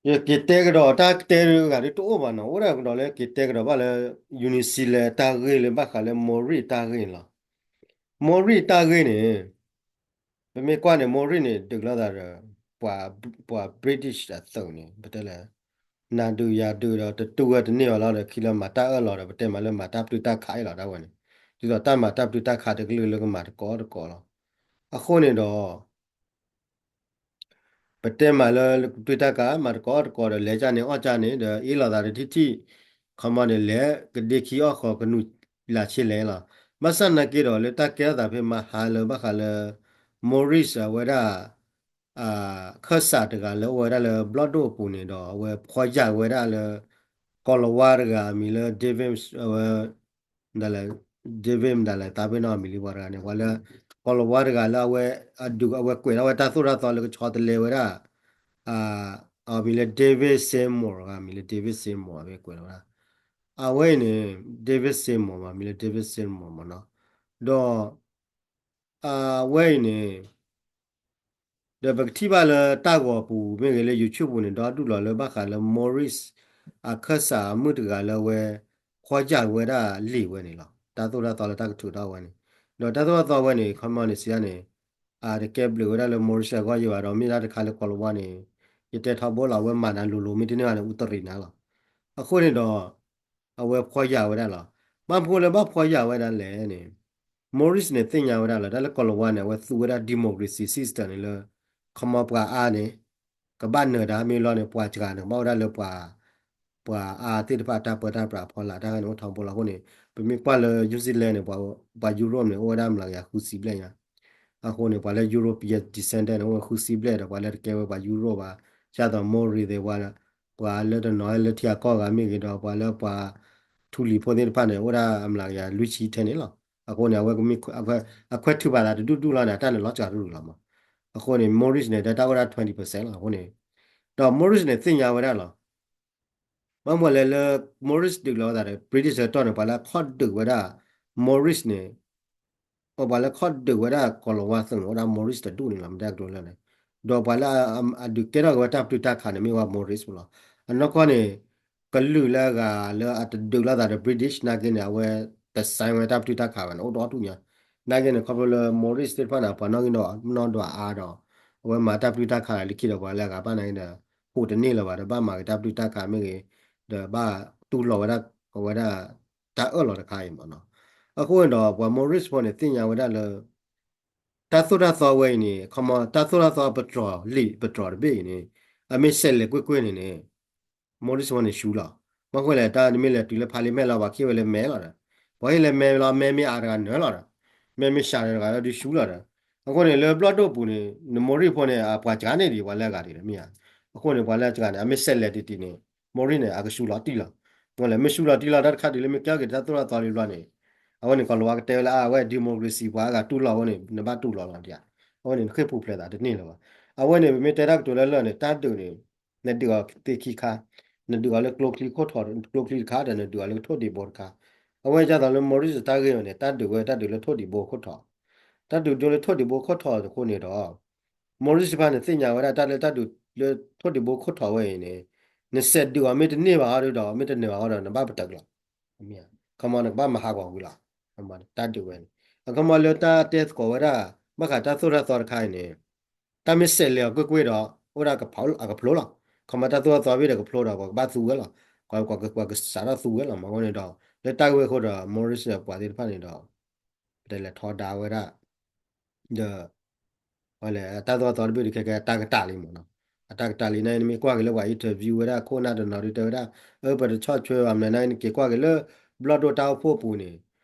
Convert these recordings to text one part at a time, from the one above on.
ယက့ၤတဲကဒီးတၢ်တဲဂၤဒ်တအိၣ်ဘၣ်နီၤ, အိၣ်ဒၣ်ကဒီးလၢက့ၤတဲကဒီးဘၣ်လၢ New Zealand တၢ်ဂ့ၢ်လၢဘၣ်ဃးလၢ Maurice တၢ်ဂ့ၢ်န့ၣ်လီၤ. Maurice တၢ်ဂ့ၢ်န့ၣ် ပမ့ၢ်ကွၢ်န့ၣ် Maurice န့ၣ် ဒုးလိာ်သးဒီး ပှၤ ပှၤ British အသုးန့ၣ် ပတဲလဲၣ် နၤဒုးယၤဒုးဒီး တတူၢ်ဝဲတန့ၢ်အီၤလီၤဒီး ခံလၢမၤတၢ်အၢၣ်လီၤဒီး ပတဲမးလၢမၤတၢ်ပတုာ်တၢ်ခးအံၤလီၤ တၢ်ဝဲန့ၣ်, ဒ်သိးတၢ်မၤတၢ်ပတုာ်တၢ်ခးတကလုာ်လၢကမၤတကိးတကိးလီၤ. အဃိန့ၣ်ဒီး ပတဲမးလၢပတုာ်တၢ်ခး မၤတကိးတကိးဒီး လဲၤကၢ်န့ၣ်အီၣ်ကၢ်န့ၣ်ဒီး အ့ၣ်လိာ်သးတထံၣ်ထံၣ်, ခီမီန့ၣ် လဲၤကဒ့ခံအီၣ်ဃီၤကနူၤလၢ်ဆ့လဲၣ်လီၤ. ဘၣ်ဆၣ်နာ်က့ဒီး လၢတၢ်ကဲထီၣ်သးဖဲမဟါလၢဘၣ်ဃးလၢ Maurice အဝဲဒၣ် ခၢၣ်စးတဂၤလၢအိၣ်ဝဲဒၣ်လၢဘျီၣ်ဒိၣ်အပူၤန့ၣ်ဒီး အဝဲဖှီၣ်ယာ်ဝဲဒၣ်လၢ ကီၤလၤဝါတဂၤအမံၤလၢ David အဝဲ ဒ်လဲၣ် David မတၤလဲၣ် သးပ့ၤနီၣ်အမံၤလံပှၤတဂၤန့ၣ် ပှၤလၢ ကီၤလၤဝါတဂၤလၢအဝဲ အဒုးအဝဲကွဲးထီၣ်ဝဲတၢ်သိၣ်တၢ်သီလၢကဆီတလဲဝဲဒၣ် အမံၤလၢ David Seymour ဂၤ မံၤလၢ David Seymour အဝဲကွဲးထီၣ်ဝဲဒၣ် အဝဲအံၤန့ၣ် David Seymour မး မံၤလၢ David Seymour မးနီၤ ဒီး အဝဲအံၤန့ၣ် ဒီးပကထံၣ်ဘၣ်လၢတၢ်ဂီၤပူၤမ့ၢ်ဂ့ၤလၢ YouTube ပူၤန့ၣ် ဒီဒူၣ်လီၤလၢဘၣ်ဃးလၢ Maurice အခၢၣ်စးအမုၣ်တဂၤလၢအဝဲ ဖှီၣ်ယာ်ဝဲဒၣ်လံာ်ဝဲန့ၣ်လီၤ. တၢ်သိၣ်တၢ်သီလၢတၢ်ကထုးထီၣ်ဝဲန့ၣ် ဒီးတၢ်သိၣ်တၢ်သီဝဲန့ၣ် ခီမီန့ၣ်စံးဒ်န့ၣ် အတကဲဘျုးဝဲဒၣ်လၢ Maurice အဂီၢ်ယဲဘၣ်ဒီး မ့ၢ်ဒၣ်တခါလၢကီၤလၤဝါန့ၣ် ယတဲထီဘိလီၤ အဝဲမၤနၤလိၤလိၤ မ့ၢ်တန့ၢ်ဘၣ်န့ၣ် အူတရံးနၤလီၤ. အဃိန့ၣ်ဒီး အဝဲဖှီၣ်ယာ်ဝဲဒၣ်လီၤ. ဘၣ်မနုၤလၢဘၣ်ဖှီၣ်ယာ်ဝဲဒၣ်လဲၣ်န့ၣ် Maurice န့ၣ်သ့ၣ်ညါဝဲဒၣ်လီၤ တၢ်လၢကီၤလၤဝါန့ၣ် အဝဲသူဝဲဒၣ် democracy system န့ၣ်လၢ ခီမီပှၤအါန့ၣ် ကဘၣ်နၢၤတၢ်မ့ၢ်လီၤန့ၣ် ပှၤစှၤန့ၣ် ကဘၣ်အိၣ်ဒၣ်လၢပှၤ ပှၤအါသ့ၣ်တဖၣ်အတၢ်ပၢတၢ်ပြးအဖီလာ် တၢ်ဂ့ၢ်န့ၣ်အိၣ်ထီဘိလီၤ. အဃိန့ၣ် ပမ့ၢ်ကွၢ်လၢ New Zealand န့ၣ် ပှၤ ပှၤ Europe န့ၣ် အိၣ်ဝဲဒၣ်မျးကယၤဃုဆံဘျဲၣ်ညါ အဃိန့ၣ် ပှၤလၢ European descendant န့ၣ် အိၣ်ဝဲဃုဆံဘျဲၣ်ဒီး ပှၤလၢတကဲဝဲပှၤ Europe ဘၣ် ဒ်သိး Maurice သ့ၣ် ပှၤလၢ ပှၤလၢတနီၤလၢထံအကီၢ်ဂၤမ့ၢ်ဂ့ၤဒီး ပှၤလၢပှၤ ထူလံၤဖိသ့ၣ်တဖၣ်န့ၣ် အိၣ်ဒၣ်အမျးကယၤလွံၢ်ဆံထဲန့ၣ်လီၤ. အဃိန့ၣ် အဝဲကမ့ၢ် အခွဲးထုးဘၣ်သးတဒူၣ်ဒူၣ်လီၤန့ၣ် အတၢ်န့ၣ်လီၤစှၤတဒူၣ်လီၤမး. အဃိန့ၣ် Maurice န့ၣ် တၢ်အိၣ်ဒၣ် twenty percent လီၤ. အဃိန့ၣ် ဒီး Maurice န့ၣ် သ့ၣ်ညါဝဲဒၣ်လီၤ ဘၣ်မနုၤလဲၣ်လၢ Maurice ဒုးလီၤဝဲသးဒီး British အကတီၢ်န့ၣ် ပှၤလၢခီၣ်ဒုးဝဲဒၣ် Maurice န့ၣ် ပှၤလၢခီၣ်ဒုးဝဲဒၣ်ကီၤလၤဝါသုးန့ၣ် အိၣ်ဒၣ် Maurice တဒူၣ်န့ၣ်လီၤ မ့ၢ်တဲကတိၤလၢာ်န့ၣ် ဒီးပှၤလၢအဒုးကဲထီၣ်က့ၤဝဲတၢ်ပတုာ်တၢ်ခးန့ၣ် မ့ၢ်ဝဲ Maurice ပူၤလီၤ. အနီၢ်ကီၢ်န့ၣ် ကလုာ်လၢအဂၤလၢအတဒုးလိာ်သးဒီး British နာ်က့န့ၣ် အဝဲတ sign ဝဲတၢ်ပတုာ်တၢ်ခးဘၣ်န့ၣ် အိၣ်ဒီဒူၣ်ညါ နာ်က့န့ၣ် ခီဖျိလၢ Maurice သ့ၣ်တဖၣ်န့ၣ် ပှၤနီၣ်ဂံၢ်နီၣ်ဒွးအါဒီး အဝဲမၤတၢ်ပတုာ်တၢ်ခးလၢခံဒီး ပှၤလၢအဂၤဘၣ်နာ်က့ဒီး ဟူးတန့ၢ်လၢၤဘၣ်ဒီး ဘၣ်မၤက့ၤတၢ်ပတုာ်တၢ်ခးမ့ၢ်ဂ့ၤ ဒီးဘၣ်တူၢ်လိာ်ဝဲဒၣ် အဝဲဒၣ် တၢ်အၢၣ်လီၤတခါအံၤမးနီၤ. အဃိန့ၣ်ဒီး ပှၤ Maurice ဖိန့ၣ် သ့ၣ်ညါဝဲဒၣ်လၢ တၢ်သိၣ်တၢ်သီဝဲအံၤန့ၣ် ခီမီ တၢ်သိၣ်တၢ်သီပတြီၤလံာ်ပတြီၤတဘ့ၣ်အံၤန့ၣ် အမ့ၢ်ဆဲးလဲၤကွ့ၢ်ကွ့ၢ်န့ၣ်န့ၣ် Maurice ဖိန့ၣ်ဆူလီၤ. ဘၣ်ဃိလဲၣ် တၢ်တမ့ၢ်လဲၤတုၤလၢ parliament လီၤ ပှၤကဟ့ၣ်ဝဲလၢမဲလီၤဒီး ပှၤဟ့ၣ်လၢမဲလီၤ မဲမ့ၢ်အါတဂၤနၢၤလီၤဒီး မဲမ့ၢ်စှၤတဂၤဒီးဆူလီၤဒီး အဃိန့ၣ် လၢဘျီၣ်ဒိၣ်ပူၤန့ၣ် န Maurice ဖိန့ၣ် အပှၤစှၤန့ၢ်ဒံး ပှၤလၢအဂၤဒံးမ့ၢ်ဧါ. အဃိန့ၣ် ပှၤလၢအစှၤန့ၣ် အမ့ၢ်ဆဲးလဲၤတံၢ်တံၢ်န့ၣ် Maurice န့ၣ် အကဆူလီၤတံၢ်လီၤ. အဃိလဲၣ် မ့ၢ်ဆူလီၤတံၢ်လီၤ တၢ်တခါဒ်လၢမ့ၢ်ကဲထီၣ်က့ၤတၢ်သိၣ်တၢ်သီလံဘျီန့ၣ် အဝဲန့ၣ် ကီၤလၤဝါကတဲဝဲလၢ အဝဲ democracy ပှၤအါဂၤတူၢ်လိာ်အဃိန့ၣ် နဘၣ်တူၢ်လိာ်လီၤဒံးဧါ. အဝဲန့ၣ် နဃ့ၢ်ပူၤဖျဲးသးတန့ၢ်လၢၤဘၣ်. အဝဲန့ၣ် ပမ့ၢ်တဲတၢ်ကတိၤလၢလၢာ်န့ၣ် တၢ်ဒုးန့ၣ် နဒုးအီၤသ့ခံခါ နဒုးအီၤလၢကျိချံခိၣ်ထိး ကျိချံတခါဒီး နဒုးအီၤလၢထိၣ်ဒံးဘိတခါ. အဝဲဒ်သိးလၢ Maurice တၢ်ဂ့ၢ်န့ၣ် တၢ်ဒုးဝဲတၢ်ဒုးလၢထိၣ်ဒံးဘိခိၣ်ထိး တၢ်ဒုးဒိလၢထိၣ်ဒံးဘိခိၣ်ထိးအဃိန့ၣ်ဒီး Maurice တဖၣ်န့ၣ် သ့ၣ်ညါဝဲဒၣ်တၢ်လၢတၢ်ဒုးလၢထိၣ်ဒံးဘိခိၣ်ထိးဝဲအံၤန့ၣ် နစဲးဒုးအီၤမ့ၢ်တန့ၢ်ဘၣ်အီၤဒီး မ့ၢ်တန့ၢ်ဘၣ်အီၤဒီး နဘၣ်ပတၢၢ်လီၤ. ခီမီ နကဘၣ်မၤဟးဂီၤကွံာ်လီၤ. တၢ်ဒုးဝဲန့ၣ် အခီမီလၢတၢ်တဲသကိးဝဲဒၣ် ဘၣ်ဃးတၢ်သိၣ်တၢ်သီတခါအံၤန့ၣ် တၢ်မ့ၢ်ဆဲးလဲၤအီၤကွ့ၢ်ကွ့ၢ်ဒီး အိၣ်ဒၣ်အကဖျိလီၤ. ခီမီတၢ်သိၣ်တၢ်သီဘ့ၣ်ဒီးကဖျိဒီး ပှၤကဘၣ်သူဝဲလီၤ. ပှၤကစးထီၣ်သူဝဲလီၤ မ့ၢ်အဃိန့ၣ်ဒီး လၢတၢ်ဂ့ၢ်အဃိဒီး Maurice ဒီးပှၤသ့ၣ်တဖၣ်န့ၣ်ဒီး ပတဲလဲၤထီဒါဝဲဒၣ် ဒီး ဝဲလဲၣ် တၢ်သိၣ်တၢ်သီတဘ့ၣ်ဒုးခဲကဲအတၢ်ကတၢၢ်လံမ့ၢ်နီၤ. အတၢ်ကတၢၢ်လံန့ၣ် နမ့ၢ်ကွၢ်က့ၤလၢပှၤ interview ဝဲဒၣ်ခိၣ်နၢ်တနီၤဒုးတဲဝဲဒၣ် အၢ ပတဆီၣ်ထွဲဘၣ်မနုၤန့ၣ် နက့ၤကွၢ်က့ၤလၢ ဘျီၣ်ဒိၣ်တၢ်အိၣ်ဖှိၣ်အပူၤန့ၣ်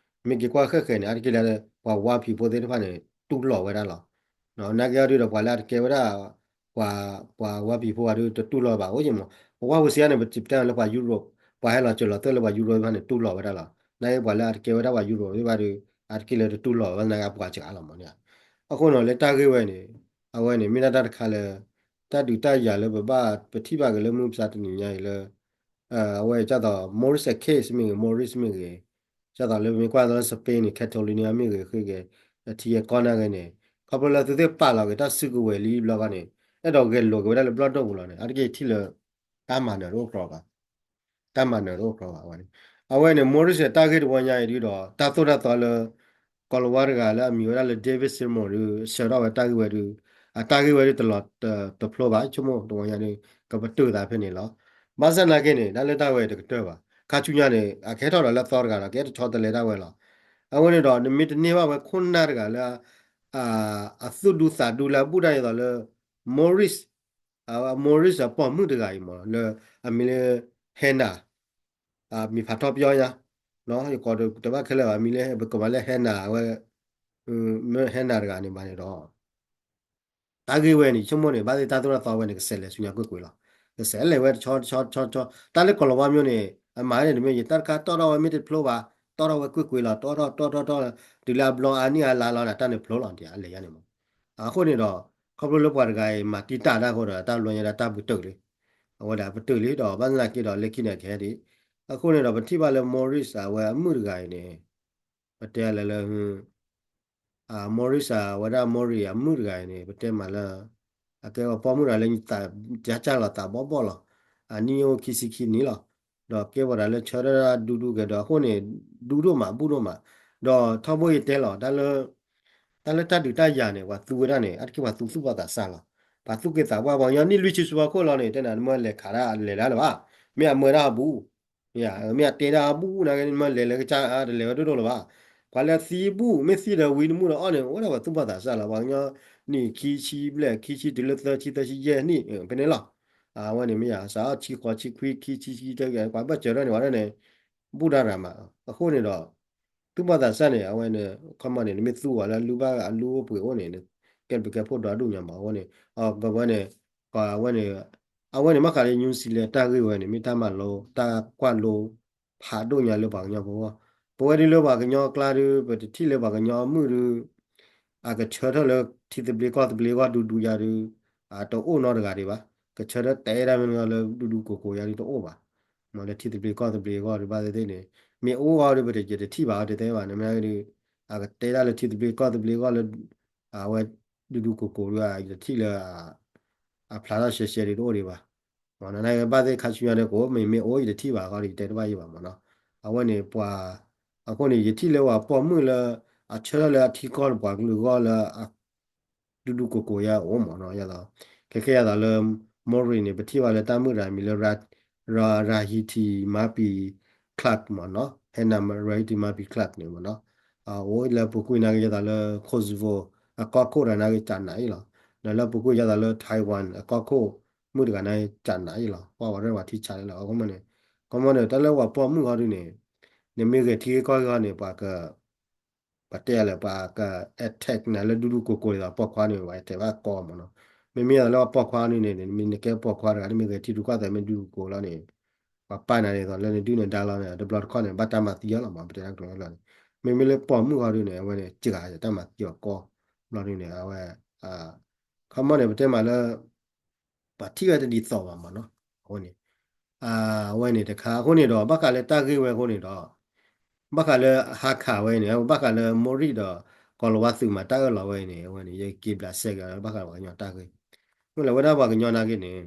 မ့ၢ်က့ၤကွၢ်ဃဲၣ်ဃဲၣ်န့ၣ် အါတက့ၢ်လၢ ပှၤဝါဖံးဖိသ့ၣ်တဖၣ်န့ၣ် တူၢ်လိာ်ဝဲဒၣ်လီၤ. နာ်က့အီၤဒုးဒီး ပှၤလၢအတကဲဝဲဒၣ် ပှၤ ပှၤဝါဖံးဖိဘၣ်ဒုး တတူၢ်လိာ်ဘၣ်အိၣ်ယံၤမး. ပဝါပူၤစံးန့ၣ် ပတဲလၢပှၤ Europe ပှၤဟဲလီၤစၢၤလီၤသွဲၣ်လၢပှၤ Europe သ့ၣ်တဖၣ်န့ၣ် တူၢ်လိာ်ဝဲဒၣ်လီၤ. နာ်က့ပှၤလၢအတကဲဝဲဒၣ်ပှၤ Europe သ့ၣ်တဖၣ်ဒုး အါတက့ၢ်လၢတတူၢ်လိာ်ဝဲနာ်က့အပှၤစှၤလီၤမ့ၢ်န့ၣ်. အဃိန့ၣ် လၢတၢ်ဂ့ၢ်ဝဲန့ၣ် အဝဲန့ၣ် မ့ၢ်ဒၣ်တၢ်တခါလၢ တၢ်ဒုးတၢ်ယၤလၢပဘၣ်ပထံၣ်ဘၣ်က့ၤလၢမုၢ်မဆါတနံၤညါအံၤလၢ အဝဲဒ်သိး Maurice case မ့ၢ်ဂ့ၤ Maurice မ့ၢ်ဂ့ၤ ဒ်သိးလၢပမ့ၢ်ကွၢ်သိးလၢ Spain န့ၣ် Catalonia မ့ၢ်ဂ့ၤ ဃ့က့ၤ ထံဂဲၤကီၢ်နာ်ဂ့ၤန့ၣ် ခီဖျိလၢသုသ့ၣ်ပာ်လီၤက့ၤတၢ်စုကဝဲၤလံဘျီဂီၢ်န့ၣ် အဲၣ်ဒိးဂဲၤလိာ်က့ၤဝဲဒၣ်လၢဘျီၣ်ဒိၣ်ပူၤလီၤန့ၣ် အါတက့ၢ်ထံၣ်လၢ တၢ်မၤနၢၤတအိၣ်ကြီဘၣ်. တၢ်မၤနၢၤတအိၣ်ကြီဘၣ်ဝဲန့ၣ်. အဝဲန့ၣ် Morris တၢ်ဂ့ၢ်တဝီညါအံၤဒုဒီး တၢ်သိၣ်တၢ်သီလၢ ကီၤလၤဝါတဂၤလၢအမံၤဝဲဒၣ်လၢ David Seymour ဒု ဆှၢထီၣ်ဝဲတၢ်ဂ့ၢ်ဝဲဒု အတၢ်ဂ့ၢ်ဝဲဒုတလီၤတဖျိဘၣ် ဆိကမိၣ်တဝီညါဒု ကပတုာ်သးဖဲန့ၣ်လီၤ. ဘၣ်ဆၣ်နာ်က့န့ၣ် တၢ်လၢတၢ်ဝဲတကတၢၢ်ဘၣ်. ခါဆူညါန့ၣ် အကဟဲထီၣ်ဒီးလၢအသီတဂၤဒီး ကဟဲတဆီတလဲတၢ်ဝဲလီၤ. အဝဲန့ၣ်ဒီး နမ့ၢ်တန့ၢ်ဘၣ်ဝဲခိၣ်နၢ်တဂၤလၢ အသူၣ်ဒူသးဒူလၢအဘူၣ်တၢ်ဒ်သိးလၢ Morris Morris အပိာ်မုၣ်တဂၤအံၤမး လၢအမံၤလၢ Hannah မံၤဖးထီပယီၤညါ ယကိးတဘၣ်ခဲလၢာ်ဘၣ် မံၤလၢ ပကမၤလၢ Hannah အဝဲ မ့ၢ် Hannah တဂၤန့ၣ်ဘၣ်န့ၣ်ဒီး တၢ်ဂ့ၢ်ဝဲန့ၣ် ဆိကမိၣ်န့ၣ် ဘၣ်သ့ၣ်တၢ်သိၣ်တၢ်သီဝဲန့ၣ် ကဆဲးလဲၤဆူညါကွ့ၢ်ကွ့ၢ်လီၤ. ကဆဲးလဲၤဝဲတဆီတဆီတဆီတဆီ တၢ်လၢကီၤလၤဝါမ့ၢ်န့ၣ် အမၤန့ၣ်တမ့ၢ် ယတၢ်တခါတီၣ်ထီၣ်ဝဲမ့ၢ်တဖျိဘၣ် တီၣ်ထီၣ်ဝဲကွ့ၢ်ကွ့ၢ်လီၤ တီၣ်ထီၣ်တီၣ်ထီၣ်တီၣ် တုၤလၢအဘျီအါနံၣ်အါလါလီၤန့ၣ် တၢ်န့ၣ်ဖျိလီၤ ဒ်အလဲၤယါန့ၣ်မး. အဃိန့ၣ်ဒီး ခီဖျိလၢပှၤတဂၤအံၤ မၤတံာ်တာ်တၢ်အဃိဒီး တၢ်ဘျီညါဒၣ်တၢ်ပတုာ်လံ. အဝဲဒၣ်ပတုာ်လံဒီး ဘၣ်သနာ်က့ဒီး လၢခံန့ၣ်ကဟဲဒံး. အဃိန့ၣ်ဒီး ပထံၣ်ဘၣ်လၢ Morris အဝဲအမုၣ်တဂၤအံၤန့ၣ် ပတဲလဲၣ်လၢ Morris အဝဲဒၣ် Morris အမုၣ်တဂၤအံၤန့ၣ် ပတဲမးလၢ အကဲဝဲပိာ်မုၣ်တဂၤလၢ သးကၢ်လီၤသးဘီဘီလီၤ. အနံၣ်အိၣ်ခံဆံခံနံၣ်လီၤ. ဒီးကဲဝဲဒၣ်လၢဆၢထၢၣ်ဒူဒူကဲဒီး အဃိန့ၣ် ဒူဒိၣ်မး ဘူၣ်ဒိၣ်မး. ဒီးထီဘိယတဲလီၤ တၢ်လၢ တၢ်လၢတၢ်ဒုးတၢ်ယၤန့ၣ် ပှၤသူဝဲဒၣ်န့ၣ် အါတက့ၢ်ပှၤသူသူၣ်ဘီၣ်သးစၢ်လီၤ. ပှၤသူၣ်က့ၤသးပှၢ် ပှၤကညီနံၣ်လွံၢ်ဆံဆူအခိၣ်လီၤန့ၣ် တဲနၤ နမ့ၢ်လဲၤခးဒၣ်လဲၤလၢလၢၤဘၣ်. မ့ၢ်အမၢဒၣ်အဘူၣ် မ့ၢ်အတဲဒၣ်အဘူၣ်နာ်က့ နမ့ၢ်လဲၤလၢကစၢ်အါ တလဲၤဝဲဒိၣ်ဒိၣ်လၢၤဘၣ်. ပှၤလၢသံဘူၣ် မ့ၢ်သံဒီးဝံတမုၣ်ဒီးအီၣ်န့ၣ် အိၣ်ဝဲဒၣ်ပှၤသူၣ်ဘီၣ်သးစၢ်လီၤ. ပှၤကညီနံၣ်ခံဆံဘျဲၣ် ခံဆံတုၤလၢသၢဆံ သၢဆံယဲၢ်နံၣ် ဖဲန့ၣ်လီၤ. အဝဲန့ၣ်မ့ၢ်ယၤ စးအီၣ်ဆံဃိးဆံခွံ ခံဆံဆံတၢ်ဂ့ၢ် ပှၤဘၣ်စၢၤထီၣ်န့ၣ် ပှၤဒၣ်န့ၣ် ဘူၣ်တၢ်ရၤမး. အဃိန့ၣ်ဒီး သူၣ်ဘီၣ်သးစၢ်န့ၣ် အဝဲန့ၣ် ခီမီန့ၣ် နမ့ၢ်သူအီၤလၢအလုၢ်ဘၣ်အလုၢ်အိၣ်ပှ့ၤအိၣ်န့ၣ် ကဲဘျုးကဲဖှိၣ်ဒီဒူၣ်ညါမး အဃိန့ၣ် အဝဲန့ၣ် အဝဲန့ၣ် အဝဲန့ၣ် ဘၣ်ဃးလၢ New Zealand တၢ်ဂ့ၢ်ဝဲန့ၣ် မ့ၢ်တၢ်မၤလိ တၢ်ကွၢ်လိ ဖးဒိၣ်ညါလၢပှၤကညီဖိအဂီၢ်. ပဝဲဒၣ်လၢပှၤကညီအကျါဒု ပတထံၣ်လၢပှၤကညီအမုၣ်ဒု အကဆၢထၢၣ်လၢ ထံသဘျ့ကီၢ်သဘျ့အဂီၢ်ဒူဒူယါဒု အတအိၣ်နီတဂၤဒံးဘၣ်. ကဆၢထၢၣ်တဲဒၣ်မ့ၢ်လၢဒူဒူကိးကိးယါဒုတအိၣ်ဘၣ်. မ့ၢ်လၢထံသဘျ့ကီၢ်သဘျ့အဂီၢ်ဒု ဘၣ်သ့ၣ်သ့ၣ်န့ၣ် မ့ၢ်အိၣ်အီၤဒု ပတယတထံၣ်ဘၣ်အီၤတသ့ဘၣ် နမ့ၢ်ဒု အကတဲဒၣ်လၢထံသဘျ့ကီၢ်သဘျ့အဂီၢ်လၢ အဝဲဒူဒူကိးကိးဒု ယတထံၣ်လၢ အဖျါထီၣ်ရှဲရှဲဒုတအိၣ်ဒံးဘၣ်. မ့ၢ်နဘၣ်သ့ၣ်ခါဆူညါဒီး ကအိၣ်မ့ၢ်မ့ၢ်အိၣ်ယတထံၣ်ဘၣ်အဂီၢ်ဒီး ယတဲတဘၣ်ယံၤဘၣ်မ့ၢ်နီၤ. အဝဲန့ၣ်ပှၤ အဃိန့ၣ် ယထံၣ်လၢပှၤပိာ်မုၣ်လၢ အဆၢထၢၣ်လၢအထံကီၢ်လၢပှၤကလုာ်အဂီၢ်လၢ ဒူဒူကိးကိးယါအိၣ်မ့ၢ်နီၤ ယသိး ခဲခဲယသိးလၢ Morris န့ၣ် ပထံၣ်ဘၣ်လၢတၢ်မုၣ်တဂၤမံၤလၢ Rahiti Mapi Clark မ့ၢ်နီၤ Hannah Rahiti Mapi Clark န့ၣ်မ့ၢ်နီၤ အိၣ်လၢပူၤကွံာ်နာ်က့ယသိးလၢ Kosovo အကီၢ်ခိၣ်တဂၤနာ်က့ကၠးနးအံၤလီၤ. ဒီးလၢပူၤကွံာ်ယသိးလၢ Taiwan အကီၢ်ခိၣ်မုၣ်တဂၤနာ်က့ကၠးနးအံၤလီၤ. ကွၢ်ဝဲရဲၣ်ဝဲထံဆးလၢလီၤ အခီမ့ၢ်န့ၣ် ကီမ့ၢ်န့ၣ် တၢ်လၢပှၤပိာ်မုၣ်ဃီဒုန့ၣ် နမ့ၢ်ဂဲၤထံဂ့ၢ်ကီၢ်ဂ့ၢ်ဃီန့ၣ် ပှၤက ပတဲလဲၣ် ပှၤက attack နၤလၢဒူဒူကိးကိးဒ်သိး ပိာ်ခွါန့ၣ် ပှၤတဲဘၣ်ကီမ့ၢ်နီၤ. မ့မ့ၢ်လၢပိာ်ခွါန့ၣ်န့ၣ် မ့ၢ်နကဲပိာ်ခွါတဂၤ နမ့ၢ်ဂဲၤထံရူၢ်ကီၢ်သဲး မ့ၢ်ဒူဒူကိးလီၤန့ၣ် ပှၤပာ်နၤဒ်သိးလၢနဒုၣ်နဒါလီၤန့ၣ် တဘျီတခီၣ်န့ၣ် ဘၣ်တၢ်မၤသံအီၤလီၤမ့ၢ် ပတဲတၢ်ကတိၤလီၤန့ၣ် မ့မ့ၢ်လၢပိာ်မုၣ်ဃီဒုန့ၣ် အဝဲန့ၣ် စှၤတၢ်မၤသံအီၤကီ ဘျီဒုန့ၣ် အဝဲ ခီမီန့ၣ် ပတဲမးလၢ ပှၤထံၣ်ဝဲတဒ်သိးဘၣ်မ့ၢ်နီၤ. အဃိန့ၣ် အဝဲန့ၣ်တခါ အဃိန့ၣ်ဒီး ဘၣ်ဃးလၢတၢ်ဂ့ၢ်ဝဲအဃိန့ၣ်ဒီး ဘၣ်ဃးလၢဟါခးဝဲန့ၣ် ဘၣ်ဃးလၢ Morris ဒီး ကီၤလၤဝါသုးမၤတၢ်အၢၣ်လီၤဝဲန့ၣ် အဝဲန့ၣ် ယက့ၤဘျးစဲက့ၤ ဘၣ်ဃးပှၤကညီတၢ်ဂ့ၢ် မ့ၢ်လၢဝဲဒၣ်ပှၤကညီနာ်က့န့ၣ်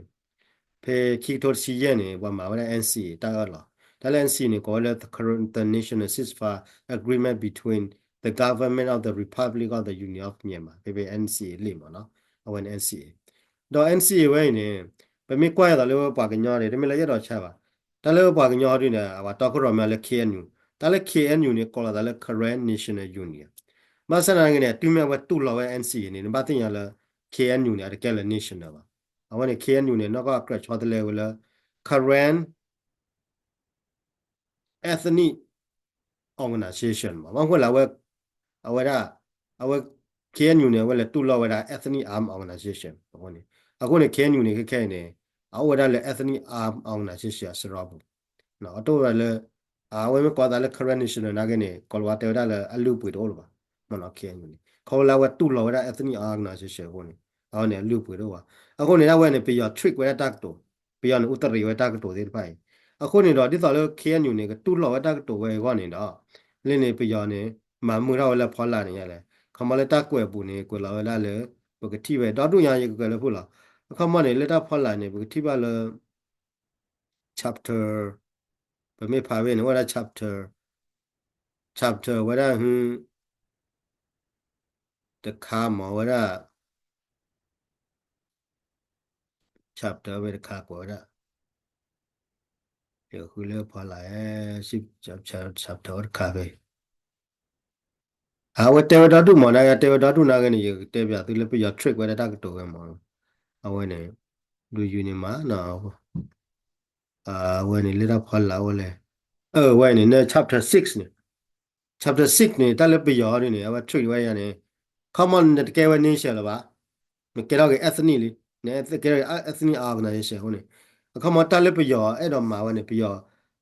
ဖဲခံကထိတဆံယဲၢ်န့ၣ် ပှၤမၤဝဲဒၣ် N C A တၢ်အၢၣ်လီၤ တၢ်လၢ N C A န့ၣ် ကိးဝဲလၢ the National Ceasefire Agreement between the Government of the Republic of the Union of Myanmar ဖဲဖဲ N C A လံမ့ၢ်နီၤ အဝဲန့ၣ် N C A ဒီး N C A ဝဲအံၤန့ၣ် ပမ့ၢ်ကွၢ်ယသိးလၢပှၤကညီန့ၣ် တမ့ၢ်လၢယအဲၣ်ဒိးဆါဘၣ် တၢ်လၢပှၤကညီဟီဒုန့ၣ် အဝဲတီခိၣ်ရိၣ်မဲလၢ K N U တၢ်လၢ K N U န့ၣ် ကိးလီၤသးလၢ Karen National Union ဘၣ်ဆၣ်နာ်က့န့ၣ် တုၤမ့ၢ်အဝဲတူၢ်လိာ်ဝဲ N C A န့ၣ် နဘၣ်သ့ၣ်ညါလၢ K N U န့ၣ် အတကဲလၢ national ဘၣ် အဝဲန့ၣ် K N U န့ၣ် နီၢ်ကီၢ်အကြၢးဆီတလဲဝဲလၢ Karen Ethnic Organization မ့ၢ် ဘၣ်ဃိလၢအဝဲ အဝဲဒၣ် အဝဲ K N U န့ၣ် အဝဲလဲၤတူၢ်လိာ်ဝဲဒၣ် Ethnic Armed Organization အဃိန့ၣ် အဃိန့ၣ် K N U န့ၣ် ခဲခဲအံၤန့ၣ် အအိၣ်ဝဲဒၣ်လၢ Ethnic Armed Organization အစရီပူၤ အတအိၣ်ဝဲဒၣ်လၢ အဝဲမ့ၢ်ကိးသးလၢ Karen National နာ်က့န့ၣ် ကီၤလၤဝါတဲဝဲဒၣ်လၢအလုၢ်အပှ့ၤတအိၣ်လၢၤဘၣ် မ့ၢ်နီၤ K N U န့ၣ် ခီဖျိလၢအဝဲတူၢ်လိာ်ဝဲဒၣ် Ethnic Armed Organization အဃိန့ၣ် အဝဲန့ၣ်အလုၢ်အပှ့ၤတအိၣ်ဘၣ် အဃိန့ၣ် ဒၣ်ဝဲန့ၣ် ပယီၤ trick ဝဲဒၣ်တၢ်ကတိၤ ပယီၤန့ၣ် အူတရံးဝဲတၢ်ကတိၤသ့ၣ်တဖၣ်အံၤ အဃိန့ၣ်ဒီး ဒ်သိးလၢ K N U န့ၣ် ကတူၢ်လိာ်ဝဲတၢ်ကတိၤဝဲအဂီၢ်န့ၣ်ဒီး လၢန့ၣ် ပယီၤန့ၣ် မၤမုာ်ထီၣ်ဝဲလၢဖီလာ်န့ၣ်ယါလဲၣ် ခီမီလၢတၢ်ကွဲးအပူၤန့ၣ် ကွဲးလီၤဝဲဒၣ်လၢ ပကထံၣ်ဝဲ ဒီဒူၣ်ညါယကကွဲးလၢဖုၣ်လီၤ အခီမီန့ၣ် လၢတၢ်ဖီလာ်န့ၣ် ပကထံၣ်ဘၣ်လၢ chapter, ပမ့ၢ်ဖးဝဲန့ၣ် အိၣ်ဝဲဒၣ် chapter, chapter ဝဲဒၣ်ဟု တခါမ့ၢ်ဝဲဒၣ် chapter ဝဲတခါကွဲးဝဲဒၣ်, ယဃုလၢဖီလာ်, chapter ဝဲတခါဖဲ အဝဲတဲဝဲဒီဒူၣ်မ့ၢ် နတဲဝဲဒီဒူၣ်နာ်ဂ့ၤန့ၣ် ယကတဲပၠးသုလၢပယီၤ trick ဝဲဒၣ်တၢ်ကတိၤဝဲမ့ၢ်, အဝဲန့ၣ် ဒုးယူၤန့ၣ်မး, အဝဲန့ၣ်လၢတၢ်ဖီလာ်အိၣ်လဲၣ်, အဝဲန့ၣ် န chapter six န့ၣ်, chapter six န့ၣ် တၢ်လၢပယီၤဒ်န့ၣ် အဝဲ trick ဝဲယၤန့ၣ်, ခီမီ နတကဲဝဲ nation လၢၤဘၣ်, နကဲထီၣ်က့ၤ ethnic လံ, နကဲထီၣ်က့ၤ ethnic organization အဃိန့ၣ်, အခီမီတၢ်လၢပယီၤအဲၣ်ဒိးမၤဝဲန့ၣ်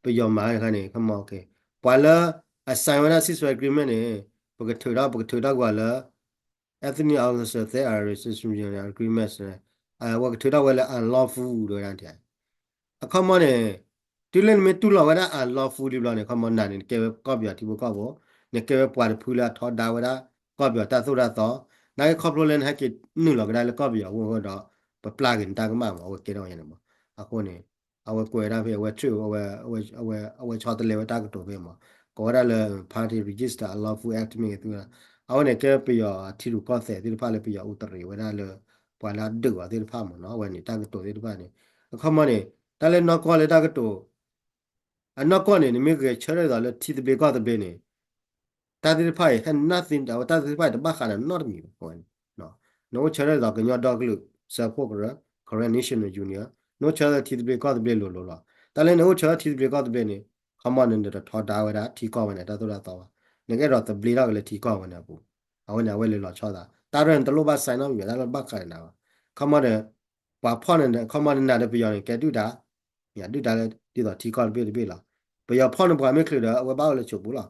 ပယီၤမၤဝဲန့ၣ်ခါန့ၣ် ခီမီ ပှၤလၢ အ sign ဝဲဒၣ် ceasefire agreement န့ၣ် ပကထုးထီၣ် ပကထုးထီၣ်ကွၢ်လၢ ethnic organization agreement ဝဲကထုးထီၣ်ဝဲလၢ unlawful ဒ်ဝဲဒၣ်, အခီမီန့ၣ် တုၤလၢနမ့ၢ်တူၢ်လိာ်ဝဲဒၣ် unlawful လံဘျီန့ၣ် ခီမီနၤန့ၣ် နကဲဝဲကီၢ်ပယီၤထံဖိကီၢ်ဖိ, နကဲဝဲပှၤတဖုလၢအထီဒါဝဲဒၣ် ကီၢ်ပယီၤတၢ်သိၣ်တၢ်သီ, နာ်က့ခီဖျိလၢနဟဲက့ၤနုာ်လီၤကဒါလၢကီၢ်ပယီၤအဂီၢ်ဒီး ပပျၢ်က့ၤနတၢ်ကမၣ်မး အဝဲကဲထီၣ်ဝဲန့ၣ်မး, အဃိန့ၣ် အဝဲကွဲးဝဲဒၣ်ဖဲ အဝဲ trick အဝဲဆီတလဲဝဲတၢ်ကတိၤဖဲမး, ကိးဝဲဒၣ်လၢ party register unlawful act မ့ၢ်ဂ့ၤသု, အဝဲန့ၣ်ကဲပယီၤထံရူၢ်ကီၢ်သဲးသ့ၣ်တဖၣ်လၢပယီၤအူတရံးဝဲဒၣ်လၢ ပှၤလၢအဒုးအီၤသ့ၣ်တဖၣ်မးနီၤ, အဝဲန့ၣ်တၢ်ကတိၤသ့ၣ်တဖၣ်န့ၣ်, အခီမီန့ၣ် တၢ်လၢနီၢ်ကီၢ်လၢတၢ်ကတိၤ အနီၢ်ကီၢ်န့ၣ် နမ့ၢ်ဂဲၤဆၢထၢၣ်ဒ်သိးလၢထံသဘျ့ကီၢ်သဘျ့န့ၣ် တၢ်သ့ၣ်တဖၣ်အံၤ ဟဲနၢ်သ့ အဝဲတၢ်သ့ၣ်တဖၣ်အံၤတဘၣ်ဃးဒီးနီတမံၤဘၣ်, နအိၣ်ဆၢထၢၣ်ဒ်သိးကညီဒီကလုာ်စၢဖှိၣ်ကရၢ Karen National Union, နအိၣ်ဆၢထၢၣ်ထံသဘျ့ကီၢ်သဘျ့လိၤလိၤလီၤ, တၢ်လၢနအိၣ်ဆၢထၢၣ်ထံသဘျ့ကီၢ်သဘျ့န့ၣ် ခီမီန့ၣ် နတထီဒါဝဲဒၣ်ထံကီၢ်ဝဲန့ၣ် တၢ်သိၣ်တၢ်သီဘၣ်, နကအဲၣ်ဒိးသဘျ့ထီၣ်က့ၤလၢထံကီၢ်ဝဲန့ၣ်အပူၤ, အဝဲန့ၣ်အဝဲလဲၤလီၤဆီသး တၢ်ရဲၣ်န့ၣ်တလိၣ်ဘၣ် sign နီတမံၤဘၣ်, တၢ်လၢဘၣ်ဃးဒီးနၤဘၣ်, ခီမီဒီး ပှၤဖီၣ်န့ၣ် ခီမီနနၤဒီးပယီၤန့ၣ် ကဲဒုၣ်ဒါ ယဒုၣ်ဒါလၢဒ်သိးထံကီၢ်တဘ့ၣ်တဘ့ၣ်လီၤ, ပယီၤဖီၣ်နပှၤမ့ၢ်ချုးဒီး အဝဲဘၣ်အိၣ်လၢဆိးပူၤလီၤ,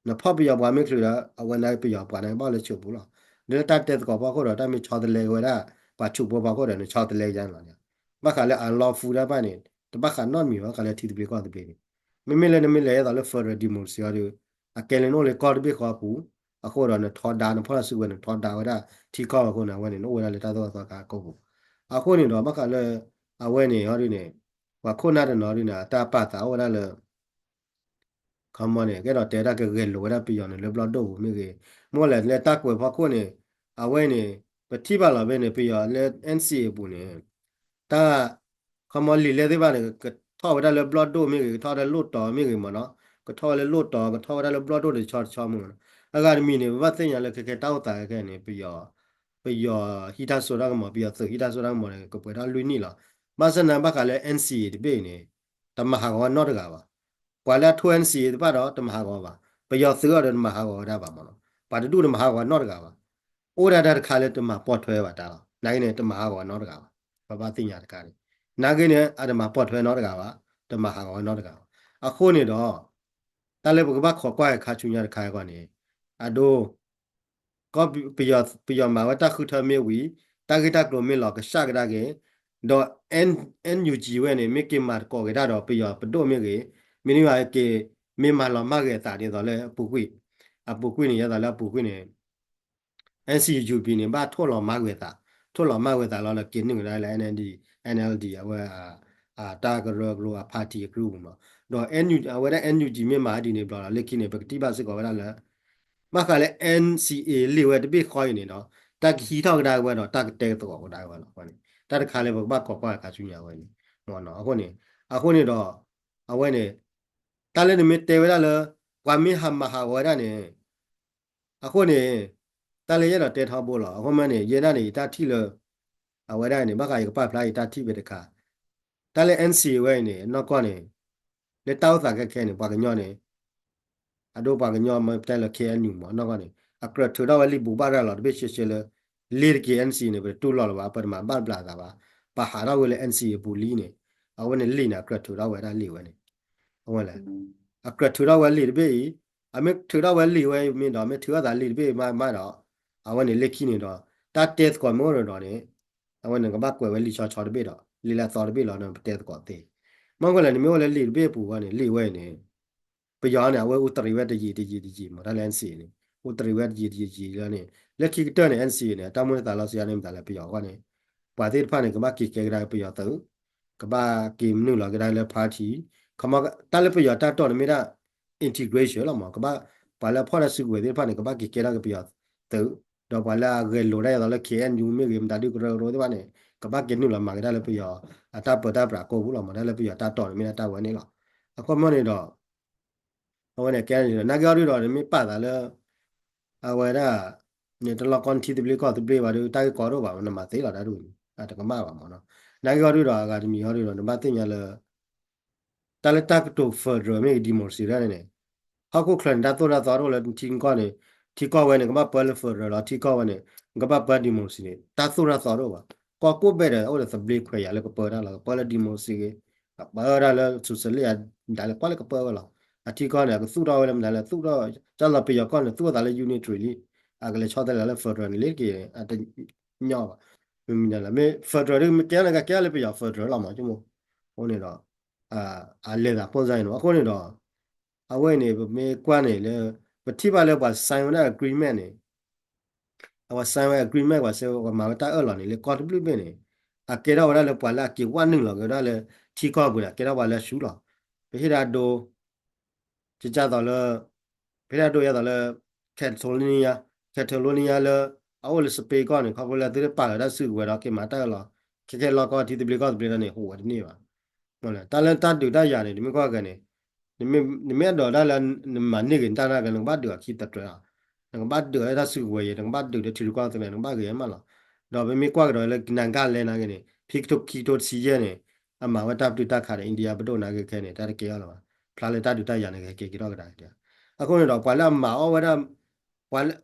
နဖီၣ်ပယီၤပှၤမ့ၢ်ချုးဒီး အဝဲန့ၣ်ပယီၤပှၤန့ၣ်ဘၣ်အိၣ်လၢဆိးပူၤလီၤ, ဒီးလၢတၢ်တဲသကိးဖီခိၣ်ဒီး တၢ်မ့ၢ်ဆီတလဲက့ၤဝဲဒၣ် ပှၤဆိးပူၤဖီခိၣ်ဒီး နဆီတလဲက့ၤယါန့ၣ်လီၤ, ဘၣ်ဃးလၢ unlawful တၢ်တဖၣ်န့ၣ် တဘၣ်ဃးနီတမံၤဘၣ် ဘၣ်ဃးလၢထံသဘျ့ကီၢ်သဘျ့န့ၣ်, မ့မ့ၢ်လၢနမ့ၢ်လဲၤဒ်သိးလၢ federal democracy အီၤဒီး အကဲလၢနအိၣ်လၢကီၢ်တဘ့ၣ်ဃီအပူၤ, အဃိဒီးနထီဒါ နဖီၣ်တၢ်စုကဝဲၤ နထီဒါဝဲဒၣ်ထံကီၢ်အဃိန့ၣ် အဝဲန့ၣ် နအိၣ်ဝဲဒၣ်လၢတၢ်သိၣ်တၢ်သီခါအကိာ်ပူၤ, အဃိန့ၣ်ဒီး ဘၣ်ဃးလၢ အဝဲန့ၣ်အီၤဒ်န့ၣ် ပှၤခိၣ်နၢ်တနီၤဒ်န့ၣ် အတၢ်ပာ်သးအိၣ်ဝဲဒၣ်လၢ ခီမီန့ၣ် ကအဲၣ်ဒိးတဲဒၣ်ကဂဲၤလိာ်ဝဲဒၣ်ပယီၤန့ၣ် လၢဘျီၣ်ဒိၣ်ပူၤမ့ၢ်ဂ့ၤ, မ့ၢ်လဲၣ်လၢတၢ်ကွဲးဖီခိၣ်န့ၣ် အဝဲန့ၣ် ပထံၣ်ဘၣ်လီၤဖဲန့ၣ် ပယီၤလၢ NCA အပူၤန့ၣ် တၢ် ခီမီလံာ်လဲၢ်သ့ၣ်တဖၣ်န့ၣ် ကထီၣ်ဝဲဒၣ်လၢဘျီၣ်ဒိၣ်မ့ၢ်ဂ့ၤ ကထီၣ်ဝဲဒၣ်လိၣ်တီၤမ့ၢ်ဂ့ၤမ့ၢ်နီၤ, ကထီၣ်ဝဲလၢလိၣ်တီၤ ကထီၣ်ဝဲဒၣ်လၢဘျီၣ်ဒိၣ်တဆီတဆီမ့ၢ်နီၤ, အဂၤတမံၤန့ၣ် ပဘၣ်သ့ၣ်ညါလၢခဲခဲတၢ်အိၣ်သးခဲခဲန့ၣ် ပယီၤ ပယီၤဟံးတၢ်စိတၢ်ကမီၤ ပယီၤသုးဟံးတၢ်စိတၢ်ကမီၤန့ၣ် ကပှဲၤထီၣ်လွံၢ်နံၣ်လီၤ, ဘၣ်ဆၣ်သနာ်က့ဘၣ်ဃးလၢ NCA တဘ့ၣ်အံၤန့ၣ် တမၤဟးဂီၤဝဲနီတဂၤဘၣ်, ပှၤလၢအထိ NCA တဖၣ်ဒီး တမၤဟးဂီၤဘၣ်, ပယီၤသုးအီၤဒီးတမၤဟးဂီၤဝဲဒၣ်ဘၣ်မ့ၢ်နီၤ, ပှၤတဒူၣ်တမၤဟးဂီၤနီတဂၤဘၣ်, အိၣ်ဒၣ်တၢ်တခါလၢတမၤပိာ်ထွဲဘၣ်တၢ်လီၤ, နာ်က့န့ၣ် တမၤဟးဂီၤနီတဂၤဘၣ်, ပဘၣ်သ့ၣ်ညါတခါန့ၣ်, နာ်က့န့ၣ် အတမၤပိာ်ထွဲနီတဂၤဘၣ်, တမၤဟးဂီၤဝဲနီတဂၤဘၣ်, အဃိန့ၣ်ဒီး တၢ်လၢပကဘၣ်ခိးကွၢ်ဟဲခါဆူညါတခါအံၤအဂီၢ်န့ၣ်, အဒိ ကီၢ်ပယီၤ ပယီၤမၤဝဲတၢ်ဃုထၢမ့ၢ်ဝံၤ တၢ်ဂ့ၢ်တၢ်ကျိၤမ့ၢ်လီၤကဆှၣ်ကဒါက့ၤ, ဒီး NUG ဝဲန့ၣ် မ့ၢ်က့ၤမၤသကိးက့ၤတၢ်ဒီးပယီၤပဒိၣ်မ့ၢ်ဂ့ၤ, မ့တမ့ၢ်ဘၣ်က့ၤ မ့ၢ်မၤလီၤမၢ်ဂဲၤအသးဒ်သိးလၢအပူၤကွံာ်, အပူၤကွံာ်န့ၣ် ယဲသိးလၢအပူၤကွံာ်န့ၣ် NCUB န့ၣ် ဘၣ်ထိၣ်လီၤမၢ်ဂဲၤသး, ထိၣ်လီၤမၢ်ဂဲၤသးလီၤဒီးက့ၤနုာ်ကဒါလၢ NLD, NLD အဝဲ တၢ်ကရၢကရိအ party အကရူၢ်ပူၤမး, ဒီး အဝဲဒၣ် NUG မ့ၢ်မၤဒ်န့ၣ်ဘျီဒီး လၢခံန့ၣ် ပကထံၣ်ဘၣ်စ့ၢ်ကီးဝဲဒၣ်လၢ ဘၣ်ဃးလၢ NCA လံာ်ဝဲတဘ့ၣ်ဃီအံၤန့ၣ်ဒီး တၢ်ကဟံးထီၣ်ကဒါက့ၤဝဲဒီး တၢ်ကတဲသကိးကဒါက့ၤဝဲလီၤန့ၣ်, တၢ်တခါလၢပကဘၣ်ခိးကွၢ်ခါဆူညါဝဲန့ၣ်, အဃိန့ၣ်, အဃိန့ၣ်ဒီး အဝဲန့ၣ် တၢ်လၢနမ့ၢ်တဲဝဲဒၣ်လၢ ပှၤမ့ၢ်ဟးမၤဟးဂီၤဝဲဒၣ်န့ၣ် အဃိန့ၣ် တၢ်လၢယအဲၣ်ဒိးတဲထီဘိလီၤ. အဃိမ့ၢ်န့ၣ် ယဲဒၣ်န့ၣ် ယတၢ်ထံၣ်လၢ အဝဲဒၣ်န့ၣ် ဘၣ်ဃးယကပာ်ဖျါယတၢ်ထံၣ်ဖဲတခါ, တၢ်လၢ NCA ဝဲအံၤန့ၣ် အနီၢ်ကီၢ်န့ၣ် လၢတၢ်အိၣ်သးခဲခဲန့ၣ် ပှၤကညီန့ၣ် အဒိပှၤကညီမ့ၢ်တဲလၢ KNU မ့ၢ်နီၢ်ကီၢ်န့ၣ် အကြၢးထုးထီၣ်ဝဲလံာ်ပူၤဘၣ်ရၤလီၤတဘ့ၣ်ရှဲရှဲလၢ လ့ၤတက့ၤ NCA န့ၣ် ပတတူၢ်လိာ်လၢၤဘၣ်, ပတမၤဘၣ်ဘျးသးဘၣ်, ပဟးထီၣ်ဝဲလၢ NCA အပူၤလံန့ၣ် အဝဲန့ၣ်လံာ်န့ၣ် အကြၢးထုးထီၣ်ဝဲဒၣ်လံာ်ဝဲန့ၣ် အဝဲလဲၣ် အကြၢးထုးထီၣ်ဝဲလံာ်တဘ့ၣ်အံၤ, အမ့ၢ်ထုးထီၣ်ဝဲလံာ်ဝဲမ့ၢ်ဒီး မ့ၢ်ထုးထီၣ်သးလံာ်တဘ့ၣ်မးမးဒီး အဝဲန့ၣ်လၢခံန့ၣ်ဒီး တၢ်တဲသကိးမ့ၢ်အိၣ်ဒီးန့ၣ် အဝဲန့ၣ်ကဘၣ်ကွဲးဝဲလံာ်ဆီဆီတဘ့ၣ်ဒီး လံာ်လၢအသီတဘ့ၣ်လီၤန့ၣ် ပတဲသကိးသ့. မ့ၢ်ကွၢ်လဲၣ် နမ့ၢ်အိၣ်လၢလံာ်တဘ့ၣ်အပူၤဝဲန့ၣ် လံာ်ဝဲအံၤန့ၣ် ပယီၤန့ၣ် အဝဲအူတရံးဝဲတယံာ်တယံာ်တယံာ်မး တၢ်လၢ NCA န့ၣ် အူတရံးဝဲတယံာ်တယံာ်တယံာ်လီၤန့ၣ် လၢခံကတၢၢ်န့ၣ် NCA န့ၣ် အတၢ်မူတသးလီၤစှၤန့ၣ်မတၤလဲၣ် ပယီၤအဂီၢ်န့ၣ် ပှၤသ့ၣ်တဖၣ်န့ၣ် ကဘၣ်က့ၤကဲကဒါပယီၤသုး ကဘၣ်က့ၤမနုာ်လီၤက့ၤဒၣ်လၢ party ခီမီ တၢ်လၢပယီၤတၢ်တီၢ်န့ၣ်မ့ၢ်ဒၣ် integration လီၤမး, ကဘၣ် ပှၤလၢအဖီၣ်တၢ်စုကဝဲၤသ့ၣ်တဖၣ်န့ၣ် ကဘၣ်က့ၤကဲထီၣ်က့ၤပယီၤသုး, ဒီးပှၤလၢအဂဲၤလိာ်တၢ်အသိးလၢ K N U မ့ၢ်ဂ့ၤ မတၤဒုကရၢကရိသ့ၣ်တဖၣ်န့ၣ် ကဘၣ်က့ၤနုာ်လီၤမၤက့ၤတၢ်လၢပယီၤအတၢ်ပၢတၢ်ပြးကိာ်ပူၤလီၤမး, တၢ်လၢပယီၤတၢ်တီၢ်န့ၣ်မ့ၢ်ဒၣ်တၢ်ဝဲန့ၣ်လီၤ. အခီပညီန့ၣ်ဒီး အဝဲန့ၣ်ကဲန့ၣ်ဒီး နာ်က့အီၤဒုဒီး နမ့ၢ်ပာ်သးလၢ အဝဲဒၣ် နတလီၢ်ကီၢ်နထံသဘျ့ကီၢ်သဘျ့ဘၣ်ဒီး တၢ်ဂ့ၢ်ကီဒိၣ်ဘၣ် နမၤသ့လီၤတၢ်ဒ်န့ၣ် အတကမၣ်ဘၣ်မးနီၤ. နာ်က့အီၤဒုဒီး အဂၤတမံၤအီၤဒုဒီး နဘၣ်သ့ၣ်ညါလၢ တၢ်လၢတၢ်ကတိၤ federal မ့ၢ်ဂ့ၤ democracy ဒၣ်န့ၣ်န့ၣ် ဟီၣ်ခိၣ်ချၢန့ၣ် တၢ်သိၣ်တၢ်သီတအိၣ်လၢထံကီၢ်န့ၣ် ထံကီၢ်ဝဲန့ၣ် ကဘၣ်ပၢလၢ federal လီၤ, ထံကီၢ်ဝဲန့ၣ် ကဘၣ်ပၢ democracy န့ၣ် တၢ်သိၣ်တၢ်သီတအိၣ်ဘၣ်. ကီၢ်ကိးဘ့ၣ်ဒီး အိၣ်ဒီးသဘျ့ခွဲးယာ်လၢကပၢတၢ်လီၤ, ကပၢလၢ democracy ဂ့ၤ, ကပၢတၢ်လၢ socialist ဒၣ်လဲာ် ကွၢ်လၢကပၢဝဲလီၤ. အထံကီၢ်န့ၣ် အကသူၣ်ထီၣ်ဝဲလၢမနုၤလဲၣ် သူၣ်ထီၣ် ကၢ်လီၤပယီၤကီၢ်န့ၣ် သူၣ်ထီၣ်သးလၢ unitary လံ, အကလဲၤဆီတလဲလၢ federal န့ၣ်လံတက့ၢ် အတညီဘၣ်. မ့မ့ၢ်လၢ မ့ၢ် federal ဒ်မ့ၢ်ကဲန့ၣ် ကကဲလၢပယီၤ federal လီၤမး ဆိကမိၣ်. အဃိန့ၣ်ဒီး အလဲၤသးဖိစၢ်အံၤန့ၣ် အဃိန့ၣ်ဒီး အဝဲအံၤန့ၣ် ပမ့ၢ်ကွၢ်န့ၣ်လၢ ပထံၣ်ဘၣ်လၢပှၤ sign ဝဲဒၣ် agreement န့ၣ် အဝဲ sign ဝဲ agreement ပှၤစဲ ပှၤမၤဝဲတၢ်အၢၣ်လီၤန့ၣ် လၢကီၢ်တဘျုးဘ့ၣ်န့ၣ် အကဲထီၣ်ဝဲဒၣ်လၢပှၤလၢအက့ၤဝဲနုာ်လီၤက့ၤဝဲဒၣ်လၢထံကီၢ်ပူၤန့ၣ် အကဲထီၣ်ပှၤလၢအဆူလီၤ. ပဟ့ၣ်ဒၣ်ဒိ ကကၢ်သိးလၢ ဖဲဒၣ်ဒိယဲသိးလၢ Catalonia Catalonia လၢ အအိၣ်လၢ Spain ကီၢ်န့ၣ် ခီဖျိလၢသုတပာ်လီၤတၢ်စုကဝဲၤဒီးက့ၤမၤတၢ်အၢၣ်လီၤ ခဲခဲလီၤကီၢ်ထံသဘျ့ကီၢ်သဘျ့လီၤန့ၣ် ဟူးဝဲတန့ၢ်ဘၣ်. တၢ်လၢတၢ်ဒုးတၢ်ယၤန့ၣ် နမ့ၢ်ကွၢ်က့ၤန့ၣ် နမ့ၢ်အဲၣ်ဒိးဒၣ်လၢ နမၤန့ၢ်က့ၤနတၢ်နာ်က့ၤ နကဘၣ်ဒုးအခံတတြဲၤလီၤ. နကဘၣ်ဒုးလၢတၢ်စုကဝဲၤယဲ နကဘၣ်ဒုးလၢထံရူၢ်ကီၢ်သဘျ့ နကဘၣ်ဂ့ၤမးလီၤ. ဒီးပမ့ၢ်ကွၢ်ကဒီးလၢ Nagaland နာ်က့ၤန့ၣ် ဖံကထိခံကထိတဆံယဲၢ်န့ၣ် အမၤဝဲတၢ်ပတုာ်တၢ်ခးဒီး India ပဒိၣ်နာ်က့ၤခဲန့ၣ် တၢ်တကဲအီၤလၢၤဘၣ်. ဖျါလၢတၢ်ဒုးတၢ်ယၤန့ၣ် ကဟဲက့ၤက့ၤထီၣ်ကဒါက့ၤ အဃိန့ၣ်ဒီး ပှၤလၢအမၤအီၣ်ဝဲဒၣ် ပှၤလၢ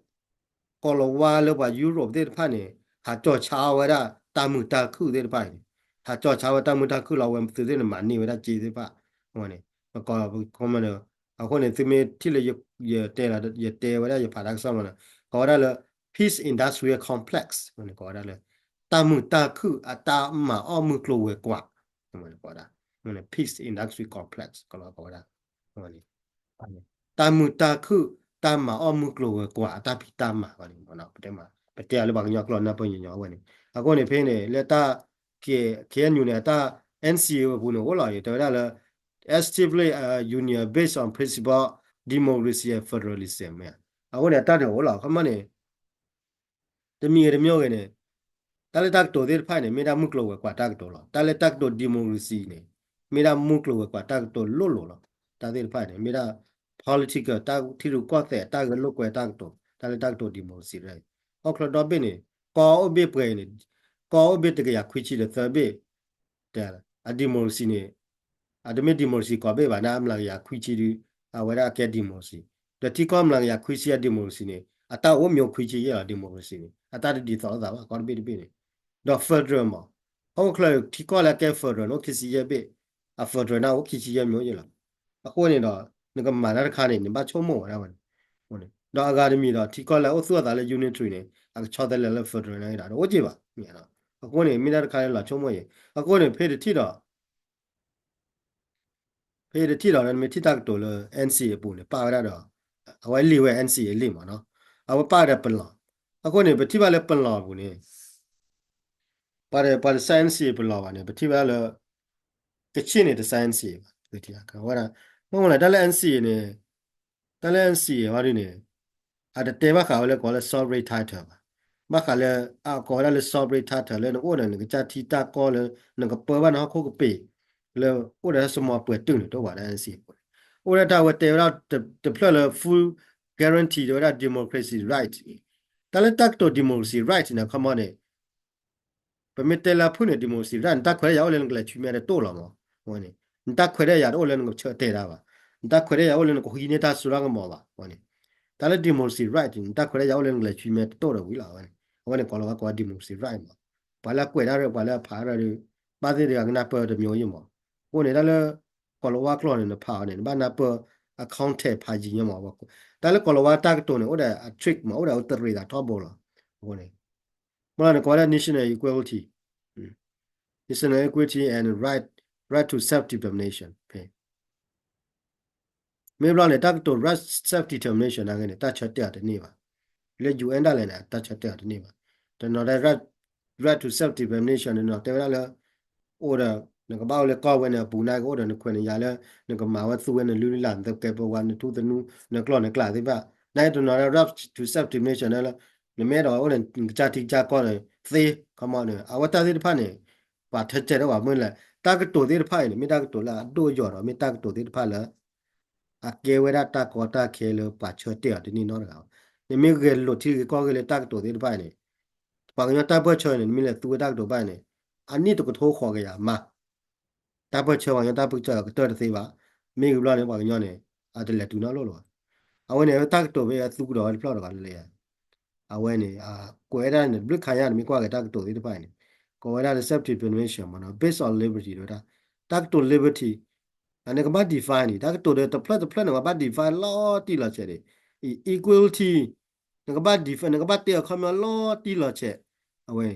ကီၤလၤဝါလၢပှၤ Europe သ့ၣ်တဖၣ်န့ၣ် ဟးကၠီၣ်ဆါအီၣ်ဝဲဒၣ်တၢ်မုာ်တၢ်ခုၣ်သ့ၣ်တဖၣ်အံၤန့ၣ် ဟးကၠီၣ်ဆါဝဲတၢ်မုာ်တၢ်ခုၣ်လီၤ ဝဲသုသ့ၣ်န့ၣ် မၤန့ၢ်ဝဲဒၣ်က့သ့ၣ်တဖၣ် အဝဲန့ၣ် ပကီၤ ပကီၤမးန့ၣ် အဃိန့ၣ် သုမ့ၢ်ထံၣ်လၢ ယတဲလီၤ ယတဲဝဲဒၣ်ယဖးတၢ်ကစီၣ်မးန့ၣ် ကိးဝဲဒၣ်လၢ peace industrial complex ကိးဝဲဒၣ်လၢ တၢ်မုာ်တၢ်ခုၣ်အတၢ်မၤအီၣ်မုၢ်ကျိၤဝဲၤကွာ် ကိးဝဲဒၣ် peace industrial complex ကိးလီၤ ကိးဝဲဒၣ် တၢ်မုာ်တၢ်ခုၣ် တၢ်မၤအီၣ်မုၢ်ကျိၤဝဲၤကွာ်အတၢ်ဖံးတၢ်မၤဘၣ်န့ၣ် ပတဲအီၤလၢပှၤကညီကျိာ်နၢ်ပၢၢ်ညီညီအဝဲန့ၣ် အဃိန့ၣ်ဖဲန့ၣ် လၢတၢ် K N U န့ၣ် အတၢ် N C A အပူၤန့ၣ် အိၣ်လီၤ ယတဲဝဲဒၣ်လၢ establish a union based on principle democracy and federalism မ့ၢ် အဃိန့ၣ် အတၢ်န့ၣ်အိၣ်လီၤ ခီမီန့ၣ် တမံၤဂ့ၤတမံၤဂ့ၤန့ၣ် တၢ်လၢတၢ်ကတိၤသ့ၣ်တဖၣ်န့ၣ် မ့ၢ်ဒၣ်မုၢ်ကျိၤဝဲၤကွာ်တၢ်ကတိၤလီၤ. တၢ်လၢတၢ်ကတိၤ democracy န့ၣ် မ့ၢ်ဒၣ်မုၢ်ကျိၤဝဲၤကွာ်တၢ်ကတိၤလိၤလိၤလီၤ. တၢ်သ့ၣ်တဖၣ်န့ၣ် မ့ၢ်ဒၣ် political တၢ်ထံရူၢ်ကီၢ်သဲး တၢ်ဂဲၤလိာ်ကွဲတၢ်ကတိၤ တၢ်လၢတၢ်ကတိၤ democracy တခါအံၤ ဟီၣ်ခိၣ်ဒီဘ့ၣ်န့ၣ် ကီၢ်အိၣ်ဘ့ၣ်ပှဲၤအံၤန့ၣ် ကီၢ်အိၣ်ဘ့ၣ်တကယၤခွံဆံဒီးသၢဘ့ၣ် တဲ အ democracy န့ၣ် အတမ့ၢ် democracy ကိးဘ့ၣ်ဘၣ် နအမျးကယၤခွံဆံဒု အဝဲဒၣ်အကဲ democracy ဒီးထံကီၢ်မျးကယၤခွံဆံအ democracy န့ၣ် အတၢ်အိၣ်မ့ၢ်ခွံဆံယဲၢ်လီၤ democracy န့ၣ် အတၢ်တဒ်သိးလိာ်သးဘၣ် ကီၢ်တဘ့ၣ်တဘ့ၣ်န့ၣ် ဒီး federal မး ဟီၣ်ခိၣ်ချၢထံကီၢ်လၢအကဲ federal န့ၣ် အိၣ်ခံဆံယဲၢ်ဘ့ၣ် အ federal န့ၣ်အိၣ်ခံဆံယဲၢ်မ့ၢ်အိၣ်ယဲၢ်လီၤ. အဃိန့ၣ်ဒီး နကမၤတၢ်တခါန့ၣ် နဘၣ်ဆိကမိၣ်ဝဲဒၣ်ဝဲန့ၣ် ဒီးအဂၤတမံၤဒီး ထံကီၢ်လၢအအိၣ်သူၣ်အသးလၢ unitary န့ၣ် အကဆီတလဲလၢ federal န့ၣ်ဒီး တအိၣ်က့ဘၣ် မ့ၢ် အဃိန့ၣ် မ့ၢ်ဒၣ်တခါလၢလီၤဆိကမိၣ်ယဲၢ် အဃိန့ၣ် ဖဲတထံၣ်ဒီး ဖဲတထံၣ်ဒီး နမ့ၢ်ထံၣ်တၢ်ကတိၤလၢ N C A အပူၤန့ၣ် ပာ်ဝဲဒၣ်ဒီး အဝဲလံာ်ဝဲ N C A လံာ်မးနီၤ အဝဲပာ်ဝဲဒီးပလီၢ် အဃိန့ၣ် ပထံၣ်ဘၣ်လၢပလီၢ်အပူၤန့ၣ် ပှၤတ ပှၤတ sign N C A ပလီၢ်ဘၣ်န့ၣ် ပထံၣ်ဘၣ်လၢ ကချ့ၣ်န့ၣ် တ sign N C A ဘၣ် ဝဲဒၣ် မ့ၢ်မ့ၢ်လၢတၢ်လၢ N C A န့ၣ် တၢ်လၢ N C A ဝဲဒၣ်န့ၣ် အတတဲဘၣ်ဃးဝဲလၢကိးလၢ sovereign title ဘၣ်. ဘၣ်ဃးလၢ အကိးဝဲဒၣ်လၢ sovereign title လၢနအိၣ်ဒီးနကစၢ်ထံတၢ်ကီၢ်လၢ နကပၢဘၣ်နဟီၣ်ခိၣ်ကပ့ၤ လၢအိၣ်ဒီးတၢ်စိကမီၤပှဲၤတုာ်န့ၣ် တအိၣ်ဘၣ်ဒီး N C A အပူၤန့ၣ် အိၣ်ဒီးတၢ်ဝဲတဲဝဲဒၣ်တဖျၢၣ်လၢ full guarantee ဒီးဝဲဒၣ် democracy right တၢ်လၢတၢ်ကတိၤ democracy right န့ၣ် ခီမီန့ၣ် ပမ့ၢ်တဲလၢအဖုၣ်န့ၣ် democracy right နတၢ်ခွဲးတၢ်ယာ်အိၣ်လၢနကလဲၤဆူမဲာ်တတိၢ်လီၤမး. အဝဲန့ၣ် နတၢ်ခွဲးတၢ်ယာ်တအိၣ်လၢနကဆၢတဲာ်တၢ်ဘၣ်. နတၢ်ခွဲးတၢ်ယာ်အိၣ်လၢနကဟံးန့ၢ်တၢ်စိတၢ်ကမီၤဘၣ်. အဝဲန့ၣ် တၢ်လၢ democracy right န့ၣ် နတၢ်ခွဲးတၢ်ယာ်အိၣ်လၢနကလဲၤဆူမဲာ်တတိၢ်ဒီးဝံၤလီၤ. အဝဲန့ၣ် အဝဲန့ၣ်ကိးလီၤဝဲကိးဝဲ democracy right မး. ပှၤလၢအကွဲးတၢ်ဒီး ပှၤလၢအဖးအါဒီး ဘၣ်သ့ၣ်တဂၤကနၢ်ပၢၢ်တမံၤယဲၢ်မး. အဃိန့ၣ် တၢ်လၢ ကိးလီၤဝါကျိာ်န့ၣ် နဖးအီၤန့ၣ် နဘၣ်နၢ်ပၢၢ် အ context ဖးယံၤညါမး. တၢ်လၢကိးလီၤဝါတၢ်ကတိၤန့ၣ် အိၣ်ဒီးအ trick မး အိၣ်ဒီးအတရံးသးထီဘိလီၤ. အဃိန့ၣ် မ့ၢ်လီၤန့ၣ် ကိးဝဲဒၣ် national equality, national equality and right, right to self determination ဖဲ မ့ၢ်ဘျီန့ၣ် တၢ်ကတိၤ right self determination နာ်က့န့ၣ် တၢ်ဆၢတဲာ်အီၤတန့ၢ်ဘၣ်. လၢ U N ဒၣ်လဲာ်န့ၣ် တၢ်ဆၢတဲာ်အီၤတန့ၢ်ဘၣ်. တနီၤတဲ right, right to self determination တနီၤတဲဝဲဒၣ်လၢ အိၣ်ဒီး နကဘၣ်အိၣ်လၢကီၢ်ဝဲန့ၣ်အပူၤ နကအိၣ်ဒီးနခွဲးနယာ်လၢ နကမၤဝဲသူဝဲနလုၢ်နလၢ် နသကဲးပဝး နထူသနူ နကျီၢ်နကျးသ့ၣ်တဖၣ် နတနီၤလၢ rough to self determination လၢ နမ့ၢ်အဲၣ်ဒိးအိၣ်န့ၣ် နကစၢ်ထံကစၢ်ကီၢ်န့ၣ်သ့ ခီမီန့ၣ် အဝဲတၢ်သ့ၣ်တဖၣ်န့ၣ် ပှၤထၢကဲးထီၣ်ပှၤမုၢ်လဲၣ် တၢ်ကတိၤသ့ၣ်တဖၣ်အံၤန့ၣ် မ့ၢ်တၢ်ကတိၤလၢအဒိၣ်အယိာ်ဒီး မ့ၢ်တၢ်ကတိၤသ့ၣ်တဖၣ်လၢ အကဲဝဲဒၣ်တၢ်ကီတၢ်ခဲလၢပှၤဆၢတဲာ်အီၤတန့ၢ်နီတဂၤဘၣ်. နမ့ၢ်ဂဲၤလိာ်ထံဂ့ၤကီၢ်ဂ့ၤလၢတၢ်ကတိၤသ့ၣ်တဖၣ်န့ၣ် ပှၤကညီတၢ်ပၢၢ်ဆၢန့ၣ် နမ့ၢ်လဲၤသူဝဲတၢ်ကတိၤဘၣ်န့ၣ် အနံၣ်တကထိဃိးကယၤမး တၢ်ပၢၢ်ဆၢပှၤကညီတၢ်ပၢၢ်ဆၢကတၢၢ်တသ့ဘၣ်. မ့ၢ်ဂ့ၤဘျီန့ၣ် ပှၤကညီန့ၣ် အတလဲၤတုၤနီတလိၣ်လၢၤဘၣ်. အဝဲန့ၣ် တၢ်ကတိၤဖဲအသူကဒီးဝဲတဖျၢၣ်တဂၤလၢ အဝဲန့ၣ် ကွဲးဝဲဒၣ်န့ၣ် တဘျုးခါညါန့ၣ် မ့ၢ်ကွၢ်က့ၤတၢ်ကတိၤသ့ၣ်တဖၣ်န့ၣ် ကိးဝဲဒၣ်လၢ self determination မ့ၢ်နီၤ based on liberty တဝဲဒၣ် တၢ်ကတိၤ liberty အန့ၣ်ကဘၣ် define န့ၣ် တၢ်ကတိၤဒီးတဖျၢၣ်တဖျၢၣ်န့ၣ် ကဘၣ် define လီၤတံၢ်လီၤဆဲးန့ၣ် equality နကဘၣ် define နကဘၣ်တဲအီၤခီပညီလီၤတံၢ်လီၤဆဲး အဝဲ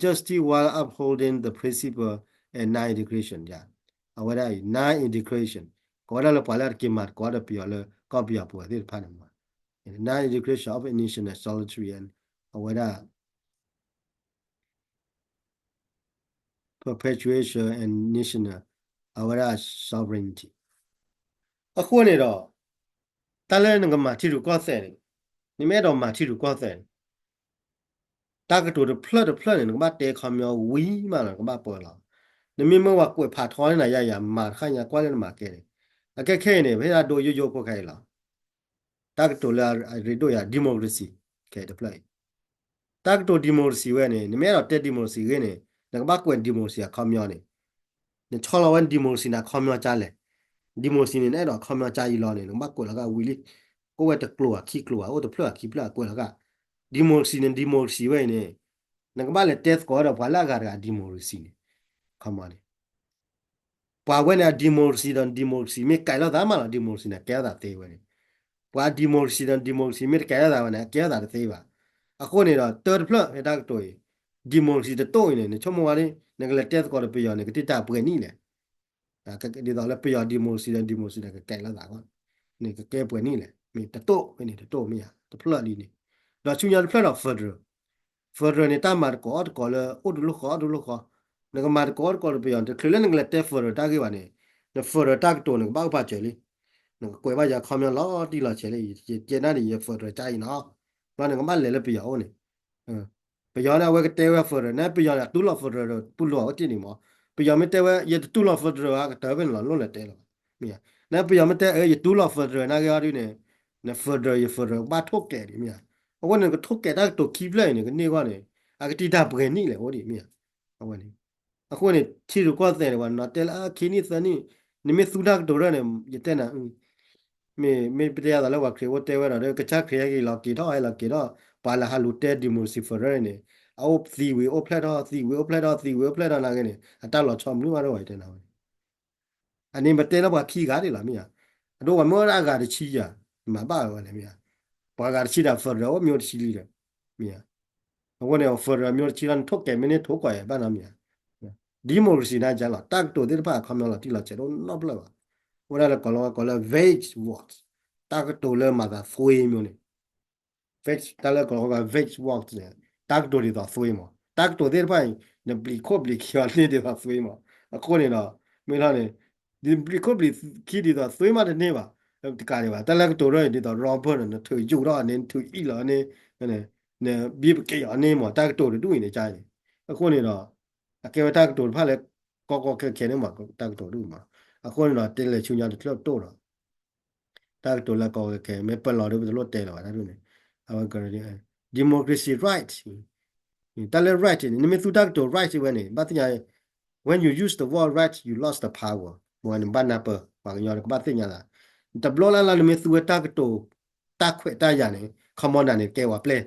justice while upholding the principle and non-integration ယ အဝဲဒၣ်အံၤ non-integration ကိးဝဲဒၣ်လၢပှၤလၢအတက့ၤမၤသကိးဒီးပယီၤလၢကီၢ်ပယီၤပူၤသ့ၣ်တဖၣ်န့ၣ်မ့ၢ် non-integration of national sovereignty and အဝဲဒၣ် perpetuation and national အဝဲဒၣ် sovereignty အဃိန့ၣ်ဒီး တၢ်လၢနကမၤထံရူၢ်ကီၢ်သဲးန့ၣ် နမ့ၢ်အဲၣ်ဒိးမၤထံရူၢ်ကီၢ်သဲးန့ၣ် တၢ်ကတိၤတဖျၢၣ်တဖျၢၣ်န့ၣ် နကဘၣ်တဲခီပညီဝံၤမးလီၤ နကဘၣ်ပၢလီၤ. နမ့ၢ်မၢဝဲကွဲးဖးထီန့ၢ်နၤယၤယၤ မၤတခါညါကွၢ်လၢနမၤကဲန့ၣ် အခဲခဲအံၤန့ၣ် ဖဲဒၣ်ဒိယိယိဖိခဲအံၤလီၤ. တၢ်ကတိၤလၢအရ့ဒိၣ်ယၤ democracy ခဲအံၤတဖျၢၣ်အံၤ တၢ်ကတိၤ democracy ဝဲန့ၣ် နမ့ၢ်အဲၣ်ဒိးတဲ democracy ဂ့ၤန့ၣ် နကဘၣ်ကွဲး democracy အခီပညီန့ၣ် နဆီလီၤဝဲ democracy န့ၣ် အခီပညီကါလဲၣ်. democracy န့ၣ် နအဲၣ်ဒိးအခီပညီကါအံၤလီၤန့ၣ် နကဘၣ်ကွဲးလီၤကါဝံၤလံ. အိၣ်ဝဲတကျိၤဧါခံကျိၤဧါ အိၣ်တဖျၢၣ်ဧါခံဖျၢၣ်ဧါကွဲးလီၤကါ. democracy န့ၣ် democracy ဝဲအံၤန့ၣ် နကဘၣ်လဲၤတဲသကိးဒီးပှၤလၢအဂၤတဂၤ democracy န့ၣ် ခီမီန့ၣ် ပှၤဝဲန့ၣ် အ democracy ဒီး democracy မ့ၢ်ကဲလိာ်သးမးလီၤ democracy န့ၣ် ကဲလိာ်သးသ့ဝဲန့ၣ် ပှၤ democracy ဒီး democracy မ့ၢ်တကဲလိာ်သးဝဲန့ၣ် အကဲလိာ်သးတသ့ဘၣ်. အဃိန့ၣ်ဒီး တၢတဖျၢၣ်ဖဲတၢ်ကတိၤအံၤ democracy တတိၢ်အံၤန့ၣ် နဆိကမိၣ်ဝဲဒၣ် နကလဲၤတဲသကိးဒီးပယီၤန့ၣ် ကတံၢ်တၢ်ပှဲၤနံၣ်လဲၣ် ဒ်သိးလၢပယီၤ democracy ဒီး democracy န့ၣ် ကကဲလိာ်သး န့ၣ် ကကဲပှဲၤနံၣ်လဲၣ် မ့ၢ်တတိၢ်ဝဲန့ၣ် တတိၢ်မ့ၢ်ဧါ တဖျၢၣ်လံန့ၣ် ဒီးဆူညါတဖျၢၣ်ဒီး federal federal န့ၣ် တၢ်မၤသကိးအီၣ်သကိးလၢအိၣ်တလိၣ်ဃီအီၣ်တလိၣ်ဃီ နကမၤသကိးအီၣ်သကိးဒီးပယီၤ တချုးလၢနကလဲၤတဲ federal တၢ်ဂ့ၢ်ဘၣ်န့ၣ် န federal တၢ်ကတိၤန့ၣ် ကဘၣ်အိၣ်ပာ်စၢၤလံ နကကွဲးဘၣ်ယၤခီပညီလီၤတံၢ်လီၤဆဲးလံ ယကဲနၣ်ဒံးယ federal ကါအံၤနီၤ ဘျီနကဘၣ်လဲၤလၢပယီၤအိၣ်န့ၣ် ပယီၤန့ၣ် အဝဲကတဲဝဲ federal န့ၣ် ပယီၤန့ၣ် အတူၢ်လိာ် federal ဒီးပူၤလိာ်အဝဲတ့ၢ်န့ၣ်မး ပယီၤမ့ၢ်တဲဝဲ ယတတူၢ်လိာ် federal ဧါ ကတၢၢ်ဖဲန့ၣ်လီၤ လိၣ်လဲၤတဲလီၤ မ့ၢ်ဧါ နပယီၤမ့ၢ်တဲ အၢ ယတူၢ်လိာ် federal နာ်က့အီၤဒ်န့ၣ် န federal ယ federal ကဘၣ်ထိၣ်ကဲးဒံး မ့ၢ်ဧါ အဃိန့ၣ် ကထိၣ်ကဲးတၢ်ကတိၤခံဖျၢၣ်အံၤန့ၣ် ကန့ၢ်ဂီၢ်န့ၣ် အကတံၢ်တၢ်ပှဲၤနံၣ်လဲၣ် အိၣ်ဒံး မ့ၢ်ဧါ အဝဲန့ၣ် အဃိန့ၣ် ထံရူၢ်ကီၢ်သဲးန့ၣ် ပှၤနီၤတဲလၢအခံနံၣ်သၢနံၣ် နမ့ၢ်သူတၢ်ကတိၤရၢၢ်န့ၣ် ယတဲနၤ မ့ၢ် မ့ၢ်ပတဲယၤသးလၢပှၤခရံာ်အိၣ်တဲဝဲဒီး ကစၢ်ခရံာ်ဟဲက့ၤလီၤက့ၤထီၣ် ဟဲလီၤက့ၤထီၣ် ပှၤလဲၤဟးလူၤတဲ democracy federal န့ၣ် အအိၣ်သံဝံၤအိၣ်ဖျဲၣ်ထီၣ် သံဝံၤအိၣ်ဖျဲၣ်ထီၣ် သံဝံၤအိၣ်ဖျဲၣ်ထီၣ်နာ်က့န့ၣ် အတၢ်လီၤဆီမနုၤမးတအိၣ်ဘၣ် ယတဲနၤဝဲ အန့ၣ်ပတဲလၢပှၤခံဂၤဒ်လီၤ မ့ၢ်ဧါ အဒိပှၤမ့ၢ်အိၣ်ဒၣ်အဂၤတဆံယၤ မၤဘၣ်ဝဲန့ၣ် မ့ၢ်ဧါ ပှၤဂၤတဆံဒီး federal အိၣ်မ့ၢ်အိၣ်တဆံလံဒီး မ့ၢ်ဧါ အဃိန့ၣ် federal မ့ၢ်အိၣ်တဆံလီၤ နထိၣ်ကဲးမ့ၢ်န့ၢ်ထိၣ်ကွၢ်ဘၣ်နီၤ မ့ၢ်ဧါ democracy နာ်က့လီၤ တၢ်ကတိၤသ့ၣ်တဖၣ်အခီပညီလီၤတံၢ်လီၤဆဲးတအိၣ်နီတဖျၢၣ်ဘၣ် အိၣ်ဒၣ်လၢကီးလီၤဝဲကိးလၢ vague words တၢ်ကတိၤလၢမၤသးသွ့မျိုးန့ၣ် vague တၢ်လၢကီးလီၤဝဲ vague words န့ၣ် တၢ်ကတိၤဒ်သိးသွ့မး တၢ်ကတိၤသ့ၣ်တဖၣ်အံၤ နဘျံးခိၣ်ဘျံးခံအီၤန့ၢ်ဒ်သိးသွ့မး အဃိန့ၣ်ဒီး မ့ၢ်လီၤန့ၣ် နဘျံးခိၣ်ဘျံးခံဒ်သိးသွ့မးတန့ၢ်ဘၣ် တကးဒံးဘၣ် တၢ်လၢကတိၤရၢၢ်အံၤဒ်သိး robber န့ၣ် နထုးယူၤထီၣ်အီၤန့ၣ် နထုးအံၣ်လီၤအီၤန့ၣ် နဘံပက့ၢ်အီၤန့ၣ်မး တၢ်ကတိၤတဒူၣ်အံၤန့ၣ် ကါအံၤန့ၣ် အဃိန့ၣ်ဒီး အကဲဝဲတၢ်ကတိၤတဖၣ်လၢ ကီကီခဲခဲန့ၣ်မး တၢ်ကတိၤဒူၣ်မး အဃိန့ၣ်ဒီး တဲလဲၤဆူညါတဖျၢၣ်တိၢ်ဒီး တၢ်ကတိၤလၢကီကီခဲခဲ မ့ၢ်ပလီၤဒီး ပတလိၣ်တဲလၢၤဘၣ် တၢ်ဒ်န့ၣ် အဝဲ democracy right တၢ်လၢ right န့ၣ် နမ့ၢ်သူတၢ်ကတိၤ right ဝဲန့ၣ် ဘၣ်သ့ၣ်ညါ when you use the word right you lost the power မ့ၢ်ဝဲန့ၣ် ဘၣ်နၢ်ပၢၢ် ပှၤကညီန့ၣ် ကဘၣ်သ့ၣ်ညါသး တဘျီလၢ်လၢ် နမ့ၢ်သူဝဲတၢ်ကတိၤ တၢ်ခွဲးတၢ်ယာ်န့ၣ် ခီမီနၤန့ၣ် ကဲဝဲပျဲၢ်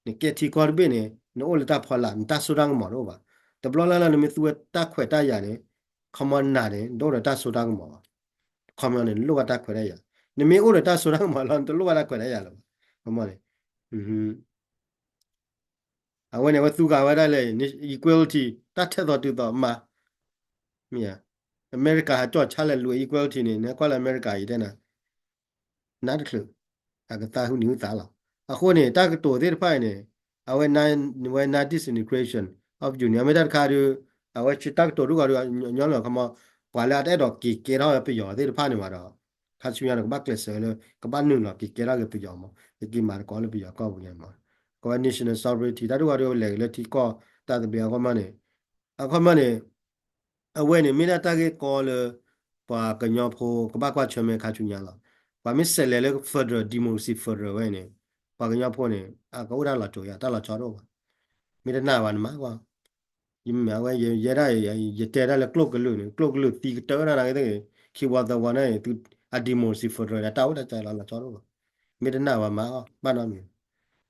နကဲထံကီၢ်တဘ့ၣ်န့ၣ် နအိၣ်လၢတၢ်ဖီလာ် နတၢ်စိတၢ်ကမီၤတအိၣ်ဘၣ် တဘျီလၢ်လၢ် နမ့ၢ်သူဝဲတၢ်ခွဲးတၢ်ယာ်န့ၣ် ခီမီနၤန့ၣ် နတအိၣ်ဒီးတၢ်စိတၢ်ကမီၤဘၣ် ခီမီန့ၣ် နလိၣ်ဘၣ်တၢ်ခွဲးတၢ်ယာ် နမ့ၢ်အိၣ်ဒီးတၢ်စိတၢ်ကမီၤလီၤ နတလိၣ်ဘၣ်တၢ်ခွဲးတၢ်ယာ်လၢၤဘၣ် ခီမီန့ၣ် အဝဲန့ၣ် အဝဲသူဂၤဝဲဒၣ်လဲၣ် equality တၢ်ထဲသိးတုၤသိးမး မ့ၢ်ဧါ အမဲရကၤဟးကၠီၣ်ဆါလဲၤလူၤ equality န့ၣ် နကွၢ်လၢအမဲရကၤအံၤတဲနၤ နါတချုး အကသါဟုနံၤဟုသးလီၤ အဃိန့ၣ် တၢ်ကတိၤသ့ၣ်တဖၣ်အံၤန့ၣ် အဝဲ ဝဲ non-disintegration of union အမ့ၢ်တၢ်တခါဒီး အဝဲတၢ်ကတိၤဒုးဂီၤဒုး ညီလၢခီမီ ပှၤလၢအတအဲၣ်ဒိးက့ၤကဲထီၣ်ပယီၤသ့ၣ်တဖၣ်န့ၣ်မးဒီး ခါဆူညါဒီးကဘၣ်ကျဲးစၢးလၢ ကဘၣ်နုာ်လီၤက့ၤကဲထီၣ်က့ၤပယီၤမး ကက့ၤမၤသကိးလၢပယီၤကီၢ်ပူၤညါမး ကဝဲ national sovereignty တၢ်ဒုးဂီၤဒုးလဲၤက့ၤလၢထံကီၢ်တၢ်သဘျ့အခီမီန့ၣ် အခီမီန့ၣ် အဝဲန့ၣ် မ့ၢ်ဒၣ်တၢ်ဂ့ၢ်ကီလၢ ပှၤကညီဖိကဘၣ်ကွၢ်ဆၢၣ်မဲာ်ခါဆူညါလီၤ. ပှၤမ့ၢ်ဆဲးလဲၤလၢ federal democracy federal ဝဲန့ၣ် ပှၤကညီဖိန့ၣ် အကအိၣ်တၢ်လီၤစိၤယၤ တၢ်လီၤဆီတအိၣ်ဘၣ်. မ့ၢ်တနာ်ဘၣ်နမၤကွၢ် ယမ့ၢ်အဝဲ ယဲဒၣ် ယတဲဒၣ်လၢကျိၣ်ကလုာ်န့ၣ် ကျိၣ်ကလုာ်သံကတၢၢ်ဒၣ်နာ်က့သ့ၣ်ဂ့ၤ ခံဝီသၢဝီန့ၣ် သု အ democracy federal ဒီးတၢ်အိၣ်တၢ်ကလီၤလီၤဆီတအိၣ်ဘၣ်. မ့ၢ်တနာ်ဘၣ်မၤအီၤ ဘၣ်နီတမံၤ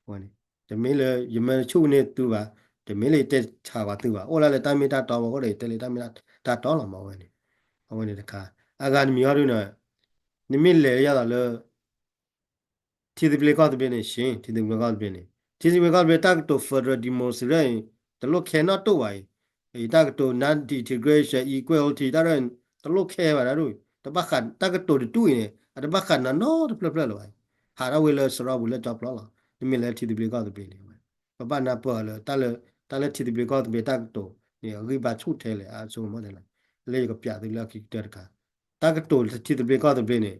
အဝဲန့ၣ် တမ့ၢ်လၢယမၢဆူၣ်န့ၢ်သုဘၣ်, တမ့ၢ်လၢယတဲဆါကွၢ်သုဘၣ်, အိၣ်ဒၣ်လၢတၢ်မ့ၢ်တၢ်တီအဃိဒီး ယတဲလၢတၢ်မ့ၢ်တၢ်တီလီၤမး အဝဲန့ၣ်, အဝဲန့ၣ်တခါ, အဂၤတမံၤဟီဒုန့ၣ်, နမ့ၢ်လဲၤလၢယၤသိးလၢ ထံသဘျ့ကီၢ်သဘျ့န့ၣ် ရှ့, ထံသဘျ့ကီၢ်သဘျ့န့ၣ်, ထံသဘျ့ကီၢ်သဘျ့တၢ်ကတိၤ federal democracy အံၤ တလိၣ်ခဲနီတတိၢ်ဘၣ်အံၤ, အံၤတၢ်ကတိၤ non-integration equality တၢ်ရဲၣ် တလိၣ်ခဲဘၣ်ဒၣ်ဒိၣ်, တဘၣ်ဃးတၢ်ကတိၤတတူၢ်အံၤန့ၣ် အတဘၣ်ဃးနီၢ်နီၢ်တဖျၢၣ်ဖျၢၣ်လၢၤဘၣ်အံၤ, ဟးထီၣ်ဝဲလၢစရီပူၤလၢကၠီဖျီလီၤ, နမ့ၢ်လဲၤထံသဘျ့ကီၢ်သဘျ့န့ၣ်, ပဘၣ်နၢ်ပၢၢ်အီၤလၢ တၢ်လၢထံသဘျ့ကီၢ်သဘျ့တၢ်ကတိၤန့ၣ် အဂံၢ်ဘါဆူၣ်ထဲလဲၣ် အဆိကမိၣ်ထဲလဲၣ်, လၢယကပျးသုလၢအခံကတၢၢ်တခါ, တၢ်ကတိၤထံသဘျ့ကီၢ်သဘျ့န့ၣ်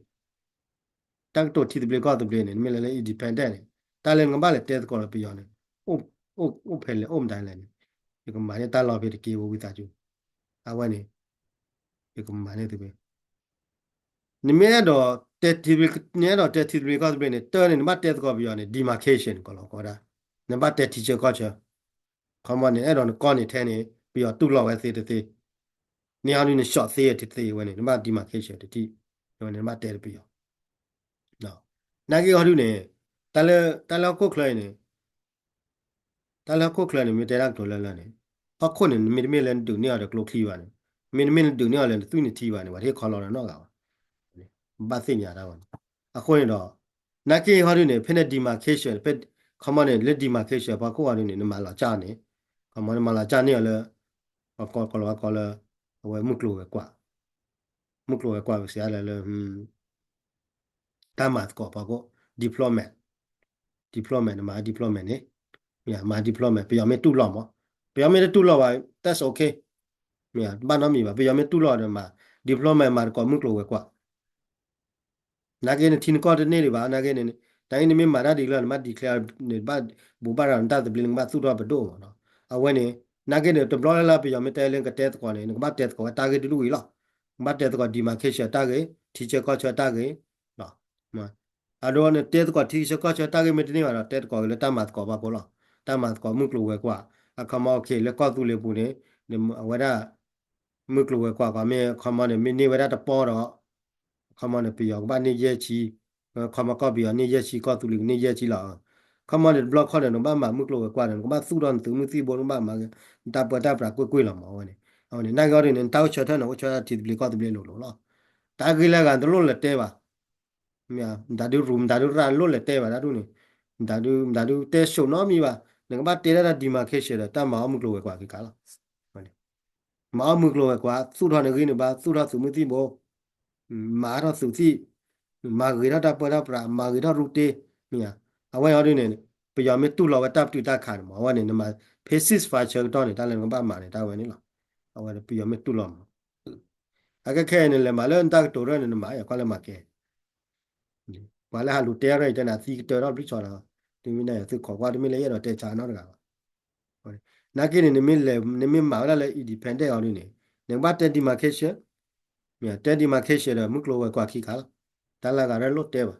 တၢ်ကတိၤထံသဘျ့ကီၢ်သဘျ့န့ၣ် နမ့ၢ်လဲၤလၢ independent န့ၣ်, တၢ်လၢနကဘၣ်လဲၤတဲသကိးဒီးပယီၤန့ၣ်, အိၣ်ဖဲလဲၣ်အိၣ်မတၤလဲၣ်န့ၣ်, ယကမၤန့ၢ်တၢ်လီၢ်ဖဲတက့ၢ်ဝဲဝံသးစူၤ, အဝဲန့ၣ်, ယကမၤန့ၢ်သုဖဲ နမ့ၢ်အဲၣ်ဒိးတဲထံသဘျ့, နအဲၣ်ဒိးတဲထံသဘျ့ကီၢ်သဘျ့န့ၣ် တၢ်န့ၣ် နဘၣ်တဲသကိးပယီၤန့ၣ် demarcation န့ၣ် ကိးလီၤကိးဒၣ်, နဘၣ်တဲထံဆၢကီၢ်ဆၢ, ခီမီန့ၣ် အဲၣ်ဒိးနကီၢ်န့ၣ်ထဲန့ၣ် ပယီၤတူၢ်လိာ်ဝဲသ့တသ့, န့ၣ်ဟီဒုန့ၣ် ရှော့သ့တသ့ဝဲန့ၣ် နဘၣ် demarcation တထံၣ်, ဝဲန့ၣ် နဘၣ်တဲပယီၤ, နာ်က့ဟီဒုန့ၣ်, တၢ်လၢဟီၣ်ခိၣ်ချၢအံၤန့ၣ် တၢ်လၢဟီၣ်ခိၣ်ချၢန့ၣ် မ့ၢ်တဲတၢ်ကတိၤလၢလၢန့ၣ်, ဟီၣ်ခိၣ်န့ၣ် မ့တမ့ၢ်လၢနဒုးန့ၢ်အီၤဒီးကျိချံဘၣ်န့ၣ်, မ့တမ့ၢ်နဒုးန့ၢ်အီၤလၢနသွံၣ်နထံဘၣ်န့ၣ် ပှၤတဟ့ၣ်ခီလီၤဒီးနီတဂၤဘၣ်, ဘၣ်သ့ၣ်ညါတၢ်ဝဲန့ၣ်, အဃိန့ၣ်ဒီး, နာ်က့ဟီဒုန့ၣ် ဖဲန့ၣ် demarcation ဖဲ, ခီမီန့ၣ် လၢ demarcation ဖီခိၣ်ဟီဒုန့ၣ် နမၤလီၤကၢ်န့ၣ်, ခီမီနမၤလီၤကၢ်န့ၢ်အီၤလၢ, ပှၤကိးလီၤဝဲကိးလၢ, အဝဲမုၢ်ကျိၤဝဲၤကွာ် မုၢ်ကျိၤဝဲၤကွာ်ပကစံးလၢလၢ, တၢ်မၤသကိးဖီခိၣ်, diplomat, diplomat နမၤ diplomat န့ၣ်, မၤ diplomat ပယီၤမ့ၢ်တူၢ်လိာ်မး, ပယီၤမ့ၢ်တတူၢ်လိာ်ဘၣ် that's okay, ဘၣ်နီတမံၤဘၣ် ပယီၤမ့ၢ်တူၢ်လိာ်ဒီးမၤ diplomat မၤသကိးမုၢ်ကျိၤဝဲၤကွာ် နာ်က့နထံနကီၢ်တန့ၢ်ဒံးဘၣ် နာ်က့န့ၣ်, တၢ်အံၤနမ့ၢ်မၤတၢ်ဒ်လၢနဘၣ် declare န့ၣ်ဘၣ်, ဘူးဘၣ်ရၤနတၢ်သဘျ့နကဘၣ်သူၣ်ထီၣ်ပဒိၣ်မးနီၤ, အဝဲန့ၣ်, နာ်က့န့ၣ် တဘျီလၢ်လၢ်ပယီၤမ့ၢ်တဲလၢနကတဲသကိးန့ၣ် နကဘၣ်တဲသကိးဝဲတၢ်ဂ့ၢ်တဒူၣ်အံၤလီၤ, နကဘၣ်တဲသကိး demarcation တၢ်ဂ့ၢ်, ထံဆၢကီၢ်ဆၢတၢ်ဂ့ၢ်, အဒိနတဲသကိးထံဆၢကီၢ်ဆၢတၢ်ဂ့ၢ်မ့ၢ်တန့ၢ်ဘၣ်ဒီး တဲသကိးက့ၤလၢတၢ်မၤသကိးဖီခိၣ်လီၤ, တၢ်မၤသကိးမုၢ်ကျိၤဝဲၤကွာ်, အခီမီ okay လၢကီၢ်သူလ့ၤပူၤန့ၣ်, အဝဲဒၣ် မုၢ်ကျိၤဝဲၤကွာ်ကီးမ့ၢ် ခီမီန့ၣ် မ့ၢ်န့ၢ်ဝဲဒၣ်တပီဒီး, ခီမီန့ၣ် ပယီၤကဘၣ်န့ၢ်ယဲၢ်ဆံ, ခီမီကီၢ်ပယီၤန့ၢ်ယဲၢ်ဆံ ကီၢ်သူလ့ၤကန့ၢ်ယဲၢ်ဆံလီၤ, ခီမီန့ၣ် တဘျီခီန့ၣ် နကဘၣ်မၤမုၢ်ကျိၤဝဲၤကွာ်ဒီး နကဘၣ်သူၣ်ထီၣ်နသုးမုၢ်သံၣ်ဘိ နကဘၣ်မၤ နတၢ်ပၢတၢ်ပြးကွ့ၢ်ကွ့ၢ်လီၤမး အဝဲန့ၣ်, အဝဲန့ၣ် နာ်က့အီၤဒ်န့ၣ် နတၢ်အိၣ်ဆၢထၢၣ်န့ၣ် အိၣ်ဆၢထၢၣ်ထံသဘျ့ကီၢ်သဘျ့လိၤလိၤလီၤ, တၢ်ဂ့ၢ်လၢအဂၤနတလိၣ်လဲၤတဲဘၣ် မတၤဒုရူး မတၤဒုရၣ်လိၣ်လဲၤတဲဘၣ်တၢ်ဒ်န့ၣ်, မတၤဒု မတၤဒုတဲဆိးနီတမံၤဘၣ်, နကဘၣ်တဲဒၣ်တၢ် demarcation ဒီးတၢ်မၤအီၣ်မုၢ်ကျိၤဝဲၤကွာ်က့ၤခါလီၤ, မၤအီၣ်မုၢ်ကျိၤဝဲၤကွာ် သူၣ်ထီၣ်နဂံၢ်နဘါ သူၣ်ထီၣ်သုးမုၢ်သံၣ်ဘိ, မၤထီၣ်သုးသံၣ်, မၤဂ့ၤထီၣ်တၢ်ပၢတၢ်ပြး မၤဂ့ၤထီၣ်ရူတ့, မ့ၢ်ဧါ, အဝဲအီၤဒ်န့ၣ်, ပယီၤမ့ၢ်တူၢ်လိာ်ဝဲတၢ်ပတုာ်တၢ်ခးန့ၣ်မး အဝဲန့ၣ် နမၤဖဲ ceasefire ဆၢကတီၢ်န့ၣ် တၢ်လၢနကဘၣ်မၤန့ၣ် တၢ်ဝဲန့ၣ်လီၤ, အဝဲပယီၤမ့ၢ်တူၢ်လိာ်မး အခဲခဲအံၤန့ၣ် လဲၤမၤလၢနတၢ်ကတိၤရၢၢ်န့ၣ် နမၤ ကွၢ်လၢမၤကဲ, ပှၤလၢဟးလူၤတဲရၢၢ်အံၤတဲနၤသံကတၢၢ်ထီၣ်ဘျုးဆီဒီး, တမ့ၢ်န့ၣ်သုခိးကွၢ်တမ့ၢ်လၢယအဲၣ်ဒိးတဲဆါနီတဂၤဘၣ်, နာ်က့န့ၣ် နမ့ၢ်လဲၤ နမ့ၢ်မၤဝဲဒၣ်လၢ independent အီၤဒ်န့ၣ်, နကဘၣ်တဲ demarcation, မ့ၢ်တဲ demarcation ဒီးမုၢ်ကျိၤဝဲၤကွာ်ခံခါလီၤ, တၢ်လၢဂၤရၢၢ်လိၣ်တဲဘၣ်,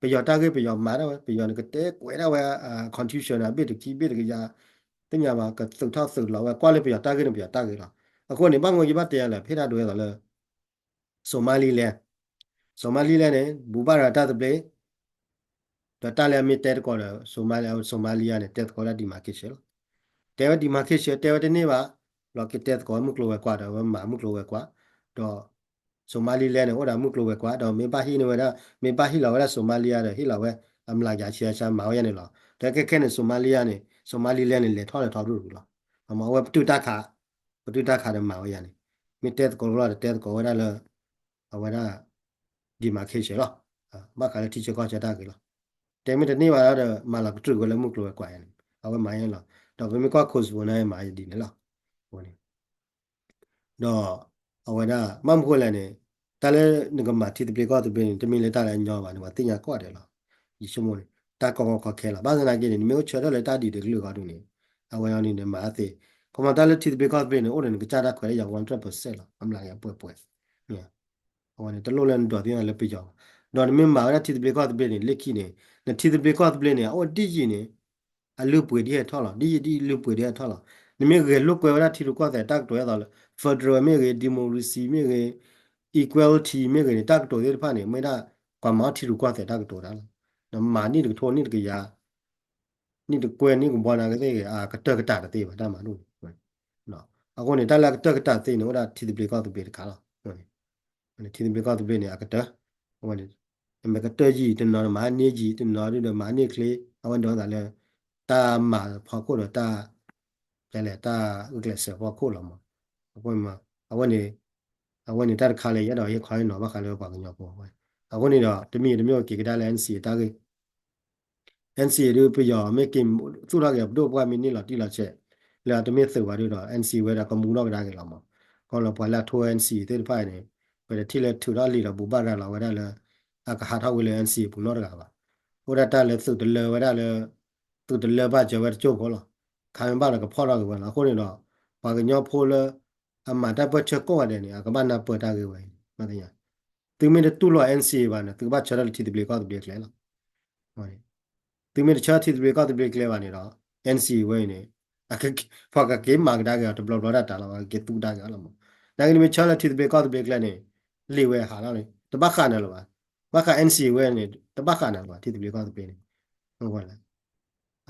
ပယီၤတၢ်ဂ့ၢ်ပယီၤမၤဒၣ်ဝဲ ပယီၤန့ၣ်ကတဲကွဲးဒၣ်ဝဲ constitution အဘ့ၣ်တခံဘ့ၣ်တကယၤ, သ့ၣ်ညါဘၣ် ကသုးထီၣ်သုးလီၤဝဲ ကွၢ်လၢပယီၤတၢ်ဂ့ၢ်န့ၣ် ပယီၤတၢ်ဂ့ၢ်လီၤ, အဃိန့ၣ် ဘၣ်မနုၤယဘၣ်တဲယၤလဲၣ် ဖဲဒၣ်ဒိးဝဲသိးလၢ Somaliland, Somaliland န့ၣ် ဘူးဘၣ်ရၤတၢ်သဘျ့, ဒီးတၢ်လၢအမ့ၢ်တဲသကိးဒီး Somali, Somalia န့ၣ် တဲသကိးဒၣ် demarcation လီၤ, တဲဝဲ demarcation တဲဝဲတန့ၢ်ဘၣ်, လီၤက့ၤတဲသကိးဝဲမုၢ်ကျိၤဝဲၤကွာ်ဒီး ဝဲမၤမုၢ်ကျိၤဝဲၤကွာ်, ဒီး Somaliland န့ၣ် အိၣ်ဒီးမုၢ်ကျိၤဝဲၤကွာ် ဒီးမ့ၢ်ဘၣ်ဟ့ၣ်န့ၢ်ဝဲဒၣ်, မ့ၢ်ဘၣ်ဟ့ၣ်လီၤဝဲဒၣ် Somalia ဒီး ဟ့ၣ်လီၤဝဲ အမျးကယၤဆံအဆၢမၤဝဲယၤန့ၣ်လီၤ, ဒီးခဲခဲန့ၣ် Somalia န့ၣ် Somaliland န့ၣ် လဲၤထီၣ်လဲၤထီၣ်ရူၢ်ရူၢ်လီၤ, အဝဲပတုာ်တၢ်ခး, ပတုာ်တၢ်ခးဒီးမၤဝဲယၤန့ၣ်, မ့ၢ်တဲသကိးလီၤဒီးတဲသကိးဝဲဒၣ်လၢ အဝဲဒၣ် demarcation လီၤ, ဘၣ်ဃးလၢထံဆၢကီၢ်ဆၢတၢ်ဂ့ၢ်လီၤ, တဲမ့ၢ်တန့ၢ်ဘၣ်ဒီး မၤလီၤကတြူာ်ဝဲလၢမုၢ်ကျိၤဝဲၤကွာ်ယၤန့ၣ် အဝဲမၤယၤန့ၣ်လီၤ, ဒီးပမ့ၢ်ကွၢ် Kosovo န့ၣ် မၤယၤဒ်န့ၣ်လီၤ, အဝဲန့ၣ် ဒီးအဝဲဒၣ် ဘၣ်မနုၤဃိလဲၣ်န့ၣ် တၢ်လၢနကမၤထံသဘျ့ကီၢ်သဘျ့န့ၣ် တမ့ၢ်လၢတၢ်လၢအညီဘၣ်န့ၣ် ပှၤသ့ၣ်ညါကိးဂၤဒဲးလီၤ. ယဆိကမိၣ်န့ၣ် တၢ်ကီကီခဲခဲလီၤ. ဘၣ်ဆၣ်သနာ်က့န့ၣ် နမ့ၢ်အိၣ်ဆၢထၢၣ်လၢတၢ်ဒ်တကလုာ်အဂီၢ်ဒ်န့ၣ် အဝဲအံၤန့ၣ် နမၤသ့. ခီမီတၢ်လၢထံသဘျ့ကီၢ်သဘျ့န့ၣ် အိၣ်ဒီးနကစၢ်တၢ်ခွဲးတၢ်ယာ် one hundred percent လီၤ. အမျးကယၤပှဲၤပှဲၤ အဝဲန့ၣ် တလိၣ်လၢနဒိးသ့ၣ်ညါလၢပယီၤဘၣ်. ဒီးနမ့ၢ်မၤဝဲဒၣ်ထံသဘျ့ကီၢ်သဘျ့န့ၣ် လၢခံန့ၣ် နထံသဘျ့ကီၢ်သဘျ့န့ၣ် အအိၣ်ဒ်ယံာ်န့ၣ် အလုၢ်ပှ့ၤဒ်ဟဲထီၣ်လီၤ. ဒ်ယံာ်ဒ်လုၢ်ပှ့ၤဒ်ဟဲထီၣ်လီၤ. နမ့ၢ်ဂဲၤလိာ်ကွဲဝဲဒၣ်ထံရူၢ်ကီၢ်သဲးတၢ်ကတိၤအသိးလၢ federal မ့ၢ်ဂ့ၤ, democracy မ့ၢ်ဂ့ၤ, equality မ့ၢ်ဂ့ၤန့ၣ် တၢ်ကတိၤသ့ၣ်တဖၣ်န့ၣ် မ့ၢ်ဒၣ်ပှၤမၤအီၣ်ထံရူၢ်ကီၢ်သဲးတၢ်ကတိၤတၢ်လီၤ. နမၤနံၣ်တကထိနံၣ်တကယၤ နံၣ်တကွဲၢ်နံၣ်ကဘီနာ်က့သ့ၣ်ဂ့ၤ အကတၢၢ်ကတၢၢ်တသ့ဘၣ် တၢ်မၤဒိၣ်န့ၣ်. အဃိန့ၣ် တၢ်လၢအကတၢၢ်ကတၢၢ်သ့န့ၣ် အိၣ်ဒၣ်ထံသဘျ့ကီၢ်သဘျ့တခါလီၤ. ထံသဘျ့ကီၢ်သဘျ့န့ၣ် အကတၢၢ် အဝဲန့ၣ် နမ့ၢ်ကတၢၢ်ယံာ် တနီၤမၤန့ၢ်ယံာ် တနီၤဒုဒီးမၤန့ၢ်ချ့ အဝဲဒိးသးလၢ တၢ်မၤဖီခိၣ်ဒီးတၢ် လဲၣ် တၢ်ဂုာ်ကျဲးစၢးဖီခိၣ်လီၤမး. အဃိ အဝဲန့ၣ် အဝဲန့ၣ်တၢ်တခါလၢယအဲၣ်ဒိးဟ့ၣ်ခီဟ့ၣ်နီၤဘၣ်ဃးလၢပှၤကညီဖိဝဲ. အဃိန့ၣ်ဒီး တမံၤတမံၤအိၣ်က့ၤကဒါလၢ NCA တၢ်ဂ့ၢ် NCA ဒုးပယီၤမ့ၢ်က့ၤသူၣ်ထီၣ်က့ၤပဒိၣ်ပှၢ်မ့ၢ်န့ၢ်လီၤတံၢ်လီၤဆဲး လၢအတမ့ၢ်သုးဘၣ်ဒုဒီး NCA ဝဲဒၣ်ကမူထီၣ်ကဒါက့ၤလီၤမး. ခီလၢပှၤလၢအထိ NCA သ့ၣ်တဖၣ်န့ၣ် ပတထံၣ်လၢထုးထီၣ်လံာ်ဒီးဘူးဘၣ်ရၤလီၤဝဲဒၣ်လၢ အကဟးထီၣ်ဝဲလၢ NCA ပူၤနီတဂၤဘၣ်. အိၣ်ဒၣ်တၢ်လၢသုးတလၢဝဲဒၣ်လၢ သုးတလၢဘၣ်စၢၤဝဲတကၠိၢ်ဖိလီၤ. ခါမ့ၢ်ဘၣ်ဒီးကဖီၣ်ထီၣ်က့ၤဝဲလီၤ. အဃိန့ၣ်ဒီး ပှၤကညီဖိလၢ အမၤတၢ်ပၢၢ်ဆၢကိးဂၤဒဲးန့ၣ် အကဘၣ်နၢ်ပၢၢ်တၢ်ဂ့ၢ်ဝဲအံၤ သုမ့ၢ်တတူၢ်လိာ် NCA ဘၣ်န့ၣ် သုကဘၣ်ဆၢထၢၣ်လၢထံသဘျ့ကီၢ်သဘျ့ကျဲလီၤ. သုမ့ၢ်တဆၢထံသဘျ့ကီၢ်သဘျ့ကျဲဘၣ်န့ၣ်ဒီး NCA ဝဲအံၤန့ၣ် ပှၤကက့ၤမၤကဒါက့ၤအီၤတဘျီဘျီဒၣ်တၢ်လီၤ ပှၤကက့ၤသူကဒါက့ၤအီၤလီၤမး. နာ်က့နမ့ၢ်ဆၢလၢထံသဘျ့ကီၢ်သဘျ့ကျဲန့ၣ် လံာ်ဝဲဟးလီၤန့ၣ် တဘၣ်ဃးနၤလၢၤဘၣ်. ဘၣ်ဃး NCA ဝဲန့ၣ် တဘၣ်ဃးနၤလၢၤဘၣ် ထံသဘျ့ကီၢ်သဘျ့န့ၣ်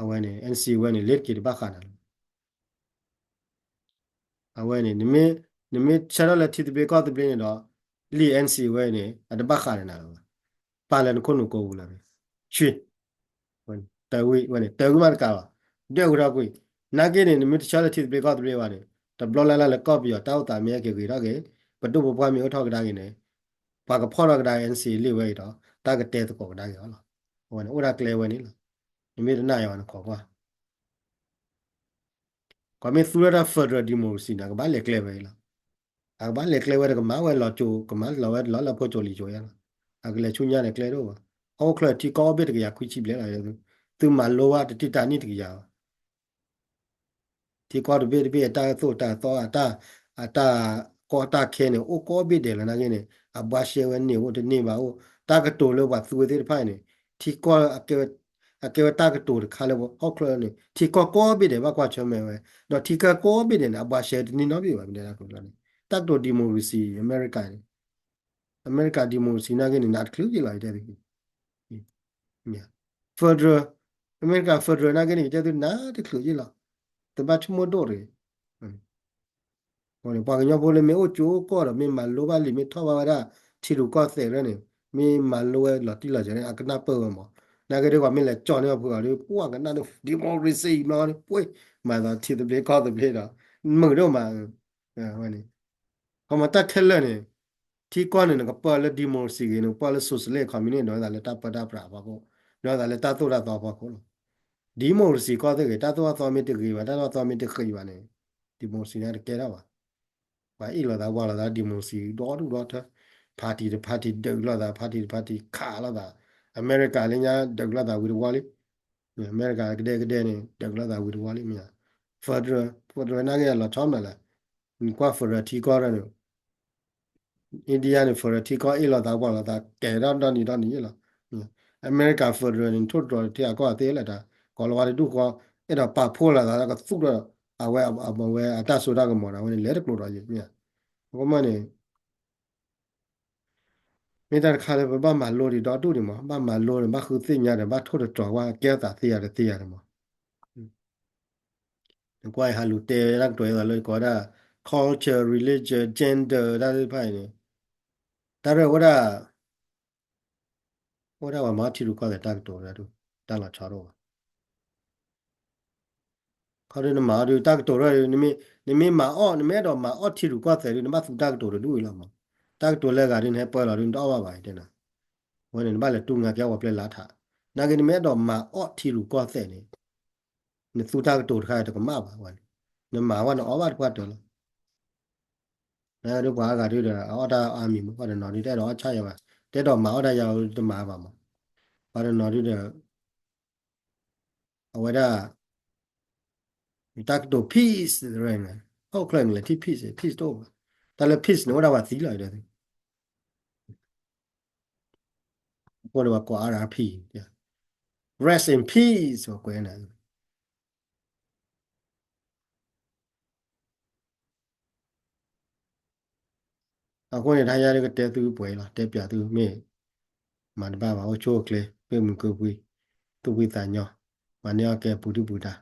အဝဲန့ၣ် NCA ဝဲန့ၣ် လ့ၤတက့ၤတဘၣ်ဃးနၤလၢၤ အဝဲန့ၣ် နမ့ၢ် နမ့ၢ်ဆၢထၢၣ်လၢထံသဘျ့ကီၢ်သဘျ့န့ၣ်ဒီး လံာ် NCA ဝဲန့ၣ် အတဘၣ်ဃးနၤလၢၤဘၣ်. ပာ်လၢနခိၣ်နူာ်ကိးပူၤလီၤ. ဆှံ တၢ်ဝံၣ်ဝဲန့ၣ် တၢ်ဝံၣ်မးတကးဘၣ်. ဒွဲၣ်ဝံၤထီၣ်ကွံာ် နာ်က့န့ၣ် နမ့ၢ်တဆၢလၢထံသဘျ့ကီၢ်သဘျ့ဘၣ်န့ၣ် တဘျီလၢ်လၢ်လၢကီၢ်ပယီၤတၢ်အိၣ်သးမ့ၢ်ဟဲက့ၤဂ့ၤထီၣ်က့ၤ ပဒိၣ်ပပှၢ်မ့ၢ်အိၣ်ထီၣ်ကဒါက့ၤန့ၣ် ပှၤကဖီၣ်ထီၣ်ကဒါ NCA လံာ်ဝဲအံၤဒီး တၢ်ကတဲသကိးကဒါက့ၤအီၤလီၤ. အဝဲန့ၣ်အိၣ်ဒၣ်ကျဲဝဲန့ၣ်လီၤ. နမ့ၢ်တနာ်ယွၤန့ၣ်ခိးကွၢ် ကွၢ်မ့ၢ်သူထီၣ်တၢ် federal democracy န့ၣ် အကဘၣ်လဲၤကျဲဝဲအံၤလီၤ. အကဘၣ်လဲၤကျဲဝဲဒီးကမၤဝဲလီၤကၠိ ကမၤလီၤဝဲလီၤလၢဖိကၠိလံာ်ကၠိယါလီၤ. အကလဲၤဆူညါန့ၣ်ကျဲဒိၣ်ဘၣ်. ဟီၣ်ခိၣ်ချၢထံကီၢ်အိၣ်ဘ့ၣ်တကယၤခွံဆံဘျဲၣ်လီၤ. သုမၤလိဝဲတထံၣ်တၢ်နံၣ်တကယၤဘၣ် ထံကီၢ်တဘ့ၣ်တဘ့ၣ်အတၢ်သိၣ်တၢ်သီ အတၢ် အတၢ်ကီတၢ်ခဲန့ၣ် အိၣ်ကိးဘ့ၣ်ဒဲးလီၤနာ်က့န့ၣ် အဘှါရှဲဝဲန့ၢ်အိၣ်တန့ၢ်ဘၣ်အိၣ် တၢ်ကတိၤလၢပှၤသူဝဲသ့ၣ်တဖၣ်န့ၣ် ထံကီၢ် အကဲဝဲတၢ်ကတိၤတခါလၢဟီၣ်ခိၣ်ချၢန့ၣ် ထံကီၢ်ကိးဘ့ၣ်ဒဲးဘၣ်ကွၢ်ဆၢၣ်မဲာ်ဝဲ ဒီးထံကီၢ်ကိးဘ့ၣ်ဒဲးန့ၣ် အဘှါရှဲတန့ၢ်နီတဘ့ၣ်ဘၣ် မ့ၢ်တဲတၢ်ကတိၤန့ၣ် တၢ်ကတိၤ democracy အမဲရကၤန့ၣ် အမဲရကၤ democracy နာ်က့န့ၣ် နးတချုးယ့ၣ်လီၤ ယတဲသု federal အမဲရကၤ federal နာ်က့န့ၣ် ယတဲသု နးတချုးယ့ၣ်လီၤ သုဘၣ်ဆိကမိၣ်ဒိၣ်တဂ့ၤ ပှၤကညီဖိလၢမ့ၢ်အိၣ်ကၠိအိၣ်ကီၢ်ဒီး မ့ၢ်မၤလိဘၣ်လံာ် မ့ၢ်ထီၣ်ဘၣ်ဝဲဒၣ် ထံရူၢ်ကီၢ်သဲးလၢန့ၣ် မ့ၢ်မၤလိဝဲလီၤတံၢ်လီၤဆဲးန့ၣ် အကနၢ်ပၢၢ်ဝဲမး နာ်က့ဒ်ပှၤမ့ၢ်လဲၤကၠီန့ၢ်အီၤဖုးအီၤဒီး ပှၤကနၣ်န့ၣ် democracy မ့ၢ်န့ၣ် ပှ့ၤ မၤသးထံသဘျ့ကီၢ်သဘျ့ဒီး မုာ်ဒိၣ်မး ဝဲန့ၣ် ခီမီတၢ်ခဲလၢာ်န့ၣ် ထံကီၢ်န့ၣ် နကပၢလၢ democracy ဂ့ၤ နကပၢလၢ socialist communist ဒ်သိးလၢတၢ်ပၢတၢ်ပြးအဖီခိၣ် ဒ်သိးလၢတၢ်သိၣ်တၢ်သီအဖီခိၣ်လီၤ. democracy ကီၢ်သ့ၣ်ဂ့ၤ တၢ်သိၣ်တၢ်သီမ့ၢ်တဂ့ၤဘၣ် တၢ်သိၣ်တၢ်သီမ့ၢ်တဃံးဘၣ်န့ၣ် democracy န့ၣ်တကဲထီၣ်ဘၣ်. ပှၤအ့ၣ်လိာ်သးဝၤလိာ်သး democracy ဒီဒူၣ်ဒီထၢ party တ party ဒုးလိာ်သး party တ party ခးလိာ်သး အမဲရကၤလၢညါဒုးလိာ်သးဝံၤတဝီလံ အမဲရကၤကဒဲကဒဲန့ၣ် ဒုးလိာ်သးဝံၤတဝီလံမ့ၢ် federal federal နာ်က့အလီၤဆီမးလၢ နကွၢ် federal ထံကီၢ်ဒီးန့ၣ် India န့ၣ် federal ထံကီၢ်အ့ၣ်လိာ်သးပှၤလိာ်သးကဲထီၣ်ဒီနံၤဒီနံၤလီၤ. အမဲရကၤ federal န့ၣ် ထိၣ်တြီၤတထံအကီၢ်သ့လၢတၢ် ကီၤလၤဝါတဒူၣ်ဃီ အဲၣ်ဒိးပာ်ဖှိၣ်လိာ်သးလၢကသူၣ်ထီၣ် အဝဲအဝဲအတၢ်စိတၢ်ကမီၤဒီး အဝဲန့ၣ်လဲၤတကျိၤဒီးယမ့ၢ် အဃိမ့ၢ်န့ၣ် မ့ၢ်တၢ်တခါလၢပဘၣ်မၤလိဒံးဒီဒူၣ်န့ၣ်မး ဘၣ်မၤလိန့ၣ် ဘၣ်ဃုသ့ၣ်ညါဒီး ဘၣ်ထိၣ်တတြီၤဝဲကဲသးသ့ယၤဒီးသ့ယၤန့ၣ်မး နကွၢ်အံၤဟးလူၤတဲတၢ်ကတိၤအသးလၢကိးဝဲဒၣ် culture religion gender တၢ်သ့ၣ်တဖၣ်အံၤန့ၣ် တၢ်ရဲၣ်ဝဲဒၣ် အိၣ်ဒၣ်ပှၤမၤအီၣ်ထံရူၢ်ကီၢ်သဲးတၢ်ကတိၤတၢ် တၢ်လီၤဆီတအိၣ်ဘၣ် ခီဒုးနမၤအီၣ်ဒုးတၢ်ကတိၤရဲၣ်ဒုး နမ့ၢ်မၤအီၣ် နမ့ၢ်အဲၣ်ဒိးမၤအီၣ်ထံရူၢ်ကီၢ်သဲးဒုး နဘၣ်သူတၢ်ကတိၤတဒူၣ်အံၤလီၤမး တၢ်ကတိၤလၢအဂၤဒုး နဟဲပၢလီၤဒုး နတအီၣ်ဘၣ်ဘၣ်တဲနၤ အဝဲန့ၣ် နဘၣ်လဲၤတူၢ်ငါပျဲဝဲပျဲလါထး နာ်က့နမ့ၢ်အဲၣ်ဒိးမၤအီၣ်ထံရူၢ်ကီၢ်သဲးန့ၣ် နသူတၢ်ကတိၤတခါတကမၣ်ဘၣ်ဝဲန့ၣ် နမၤဝဲနအီၣ်ဘၣ်တပှၢ်တၢၢ်လီၤ နဒုးပှၤအါဂၤဒုဒီး အအီၣ်တၢ်အါမံၤမး ပှၤတနီၤဒုတအဲၣ်ဒိးအီၣ်ဆၣ်ယၤဘၣ်, တအဲၣ်ဒိးမၤအီၣ်တၢ်ယၤတမၤဘၣ်မး, ပှၤတနီၤဒုဒီး အဝဲဒၣ် တၢ်ကတိၤ peace ရယ်န့ၣ် ဟီၣ်ခိၣ်ချၢန့ၣ်လဲၤထံၣ် peace, peace တအိၣ်ဘၣ်, တၢ်လၢ peace န့ၣ် အိၣ်ဒၣ်ပှၤသံလီၤဒီး အဃိန့ၣ်ပှၤကိး R I P, rest in peace ပှၤကွဲးန့ၣ် အဃိန့ၣ် တဟါညါဒုကတဲသုပှဲၤလီၤ, တဲပၠးသုမ့ၢ် မၤတဘၣ်ဘၣ် အိၣ်ဆူၣ်အိၣ်ချ့ မ့ၢ်မုာ်ကုာ်ပှံၤ သူၣ်ဖှံသးညီ, မၤန့ၢ်အီၣ်ကဲပူၤဒုၣ်ပူၤဒါ,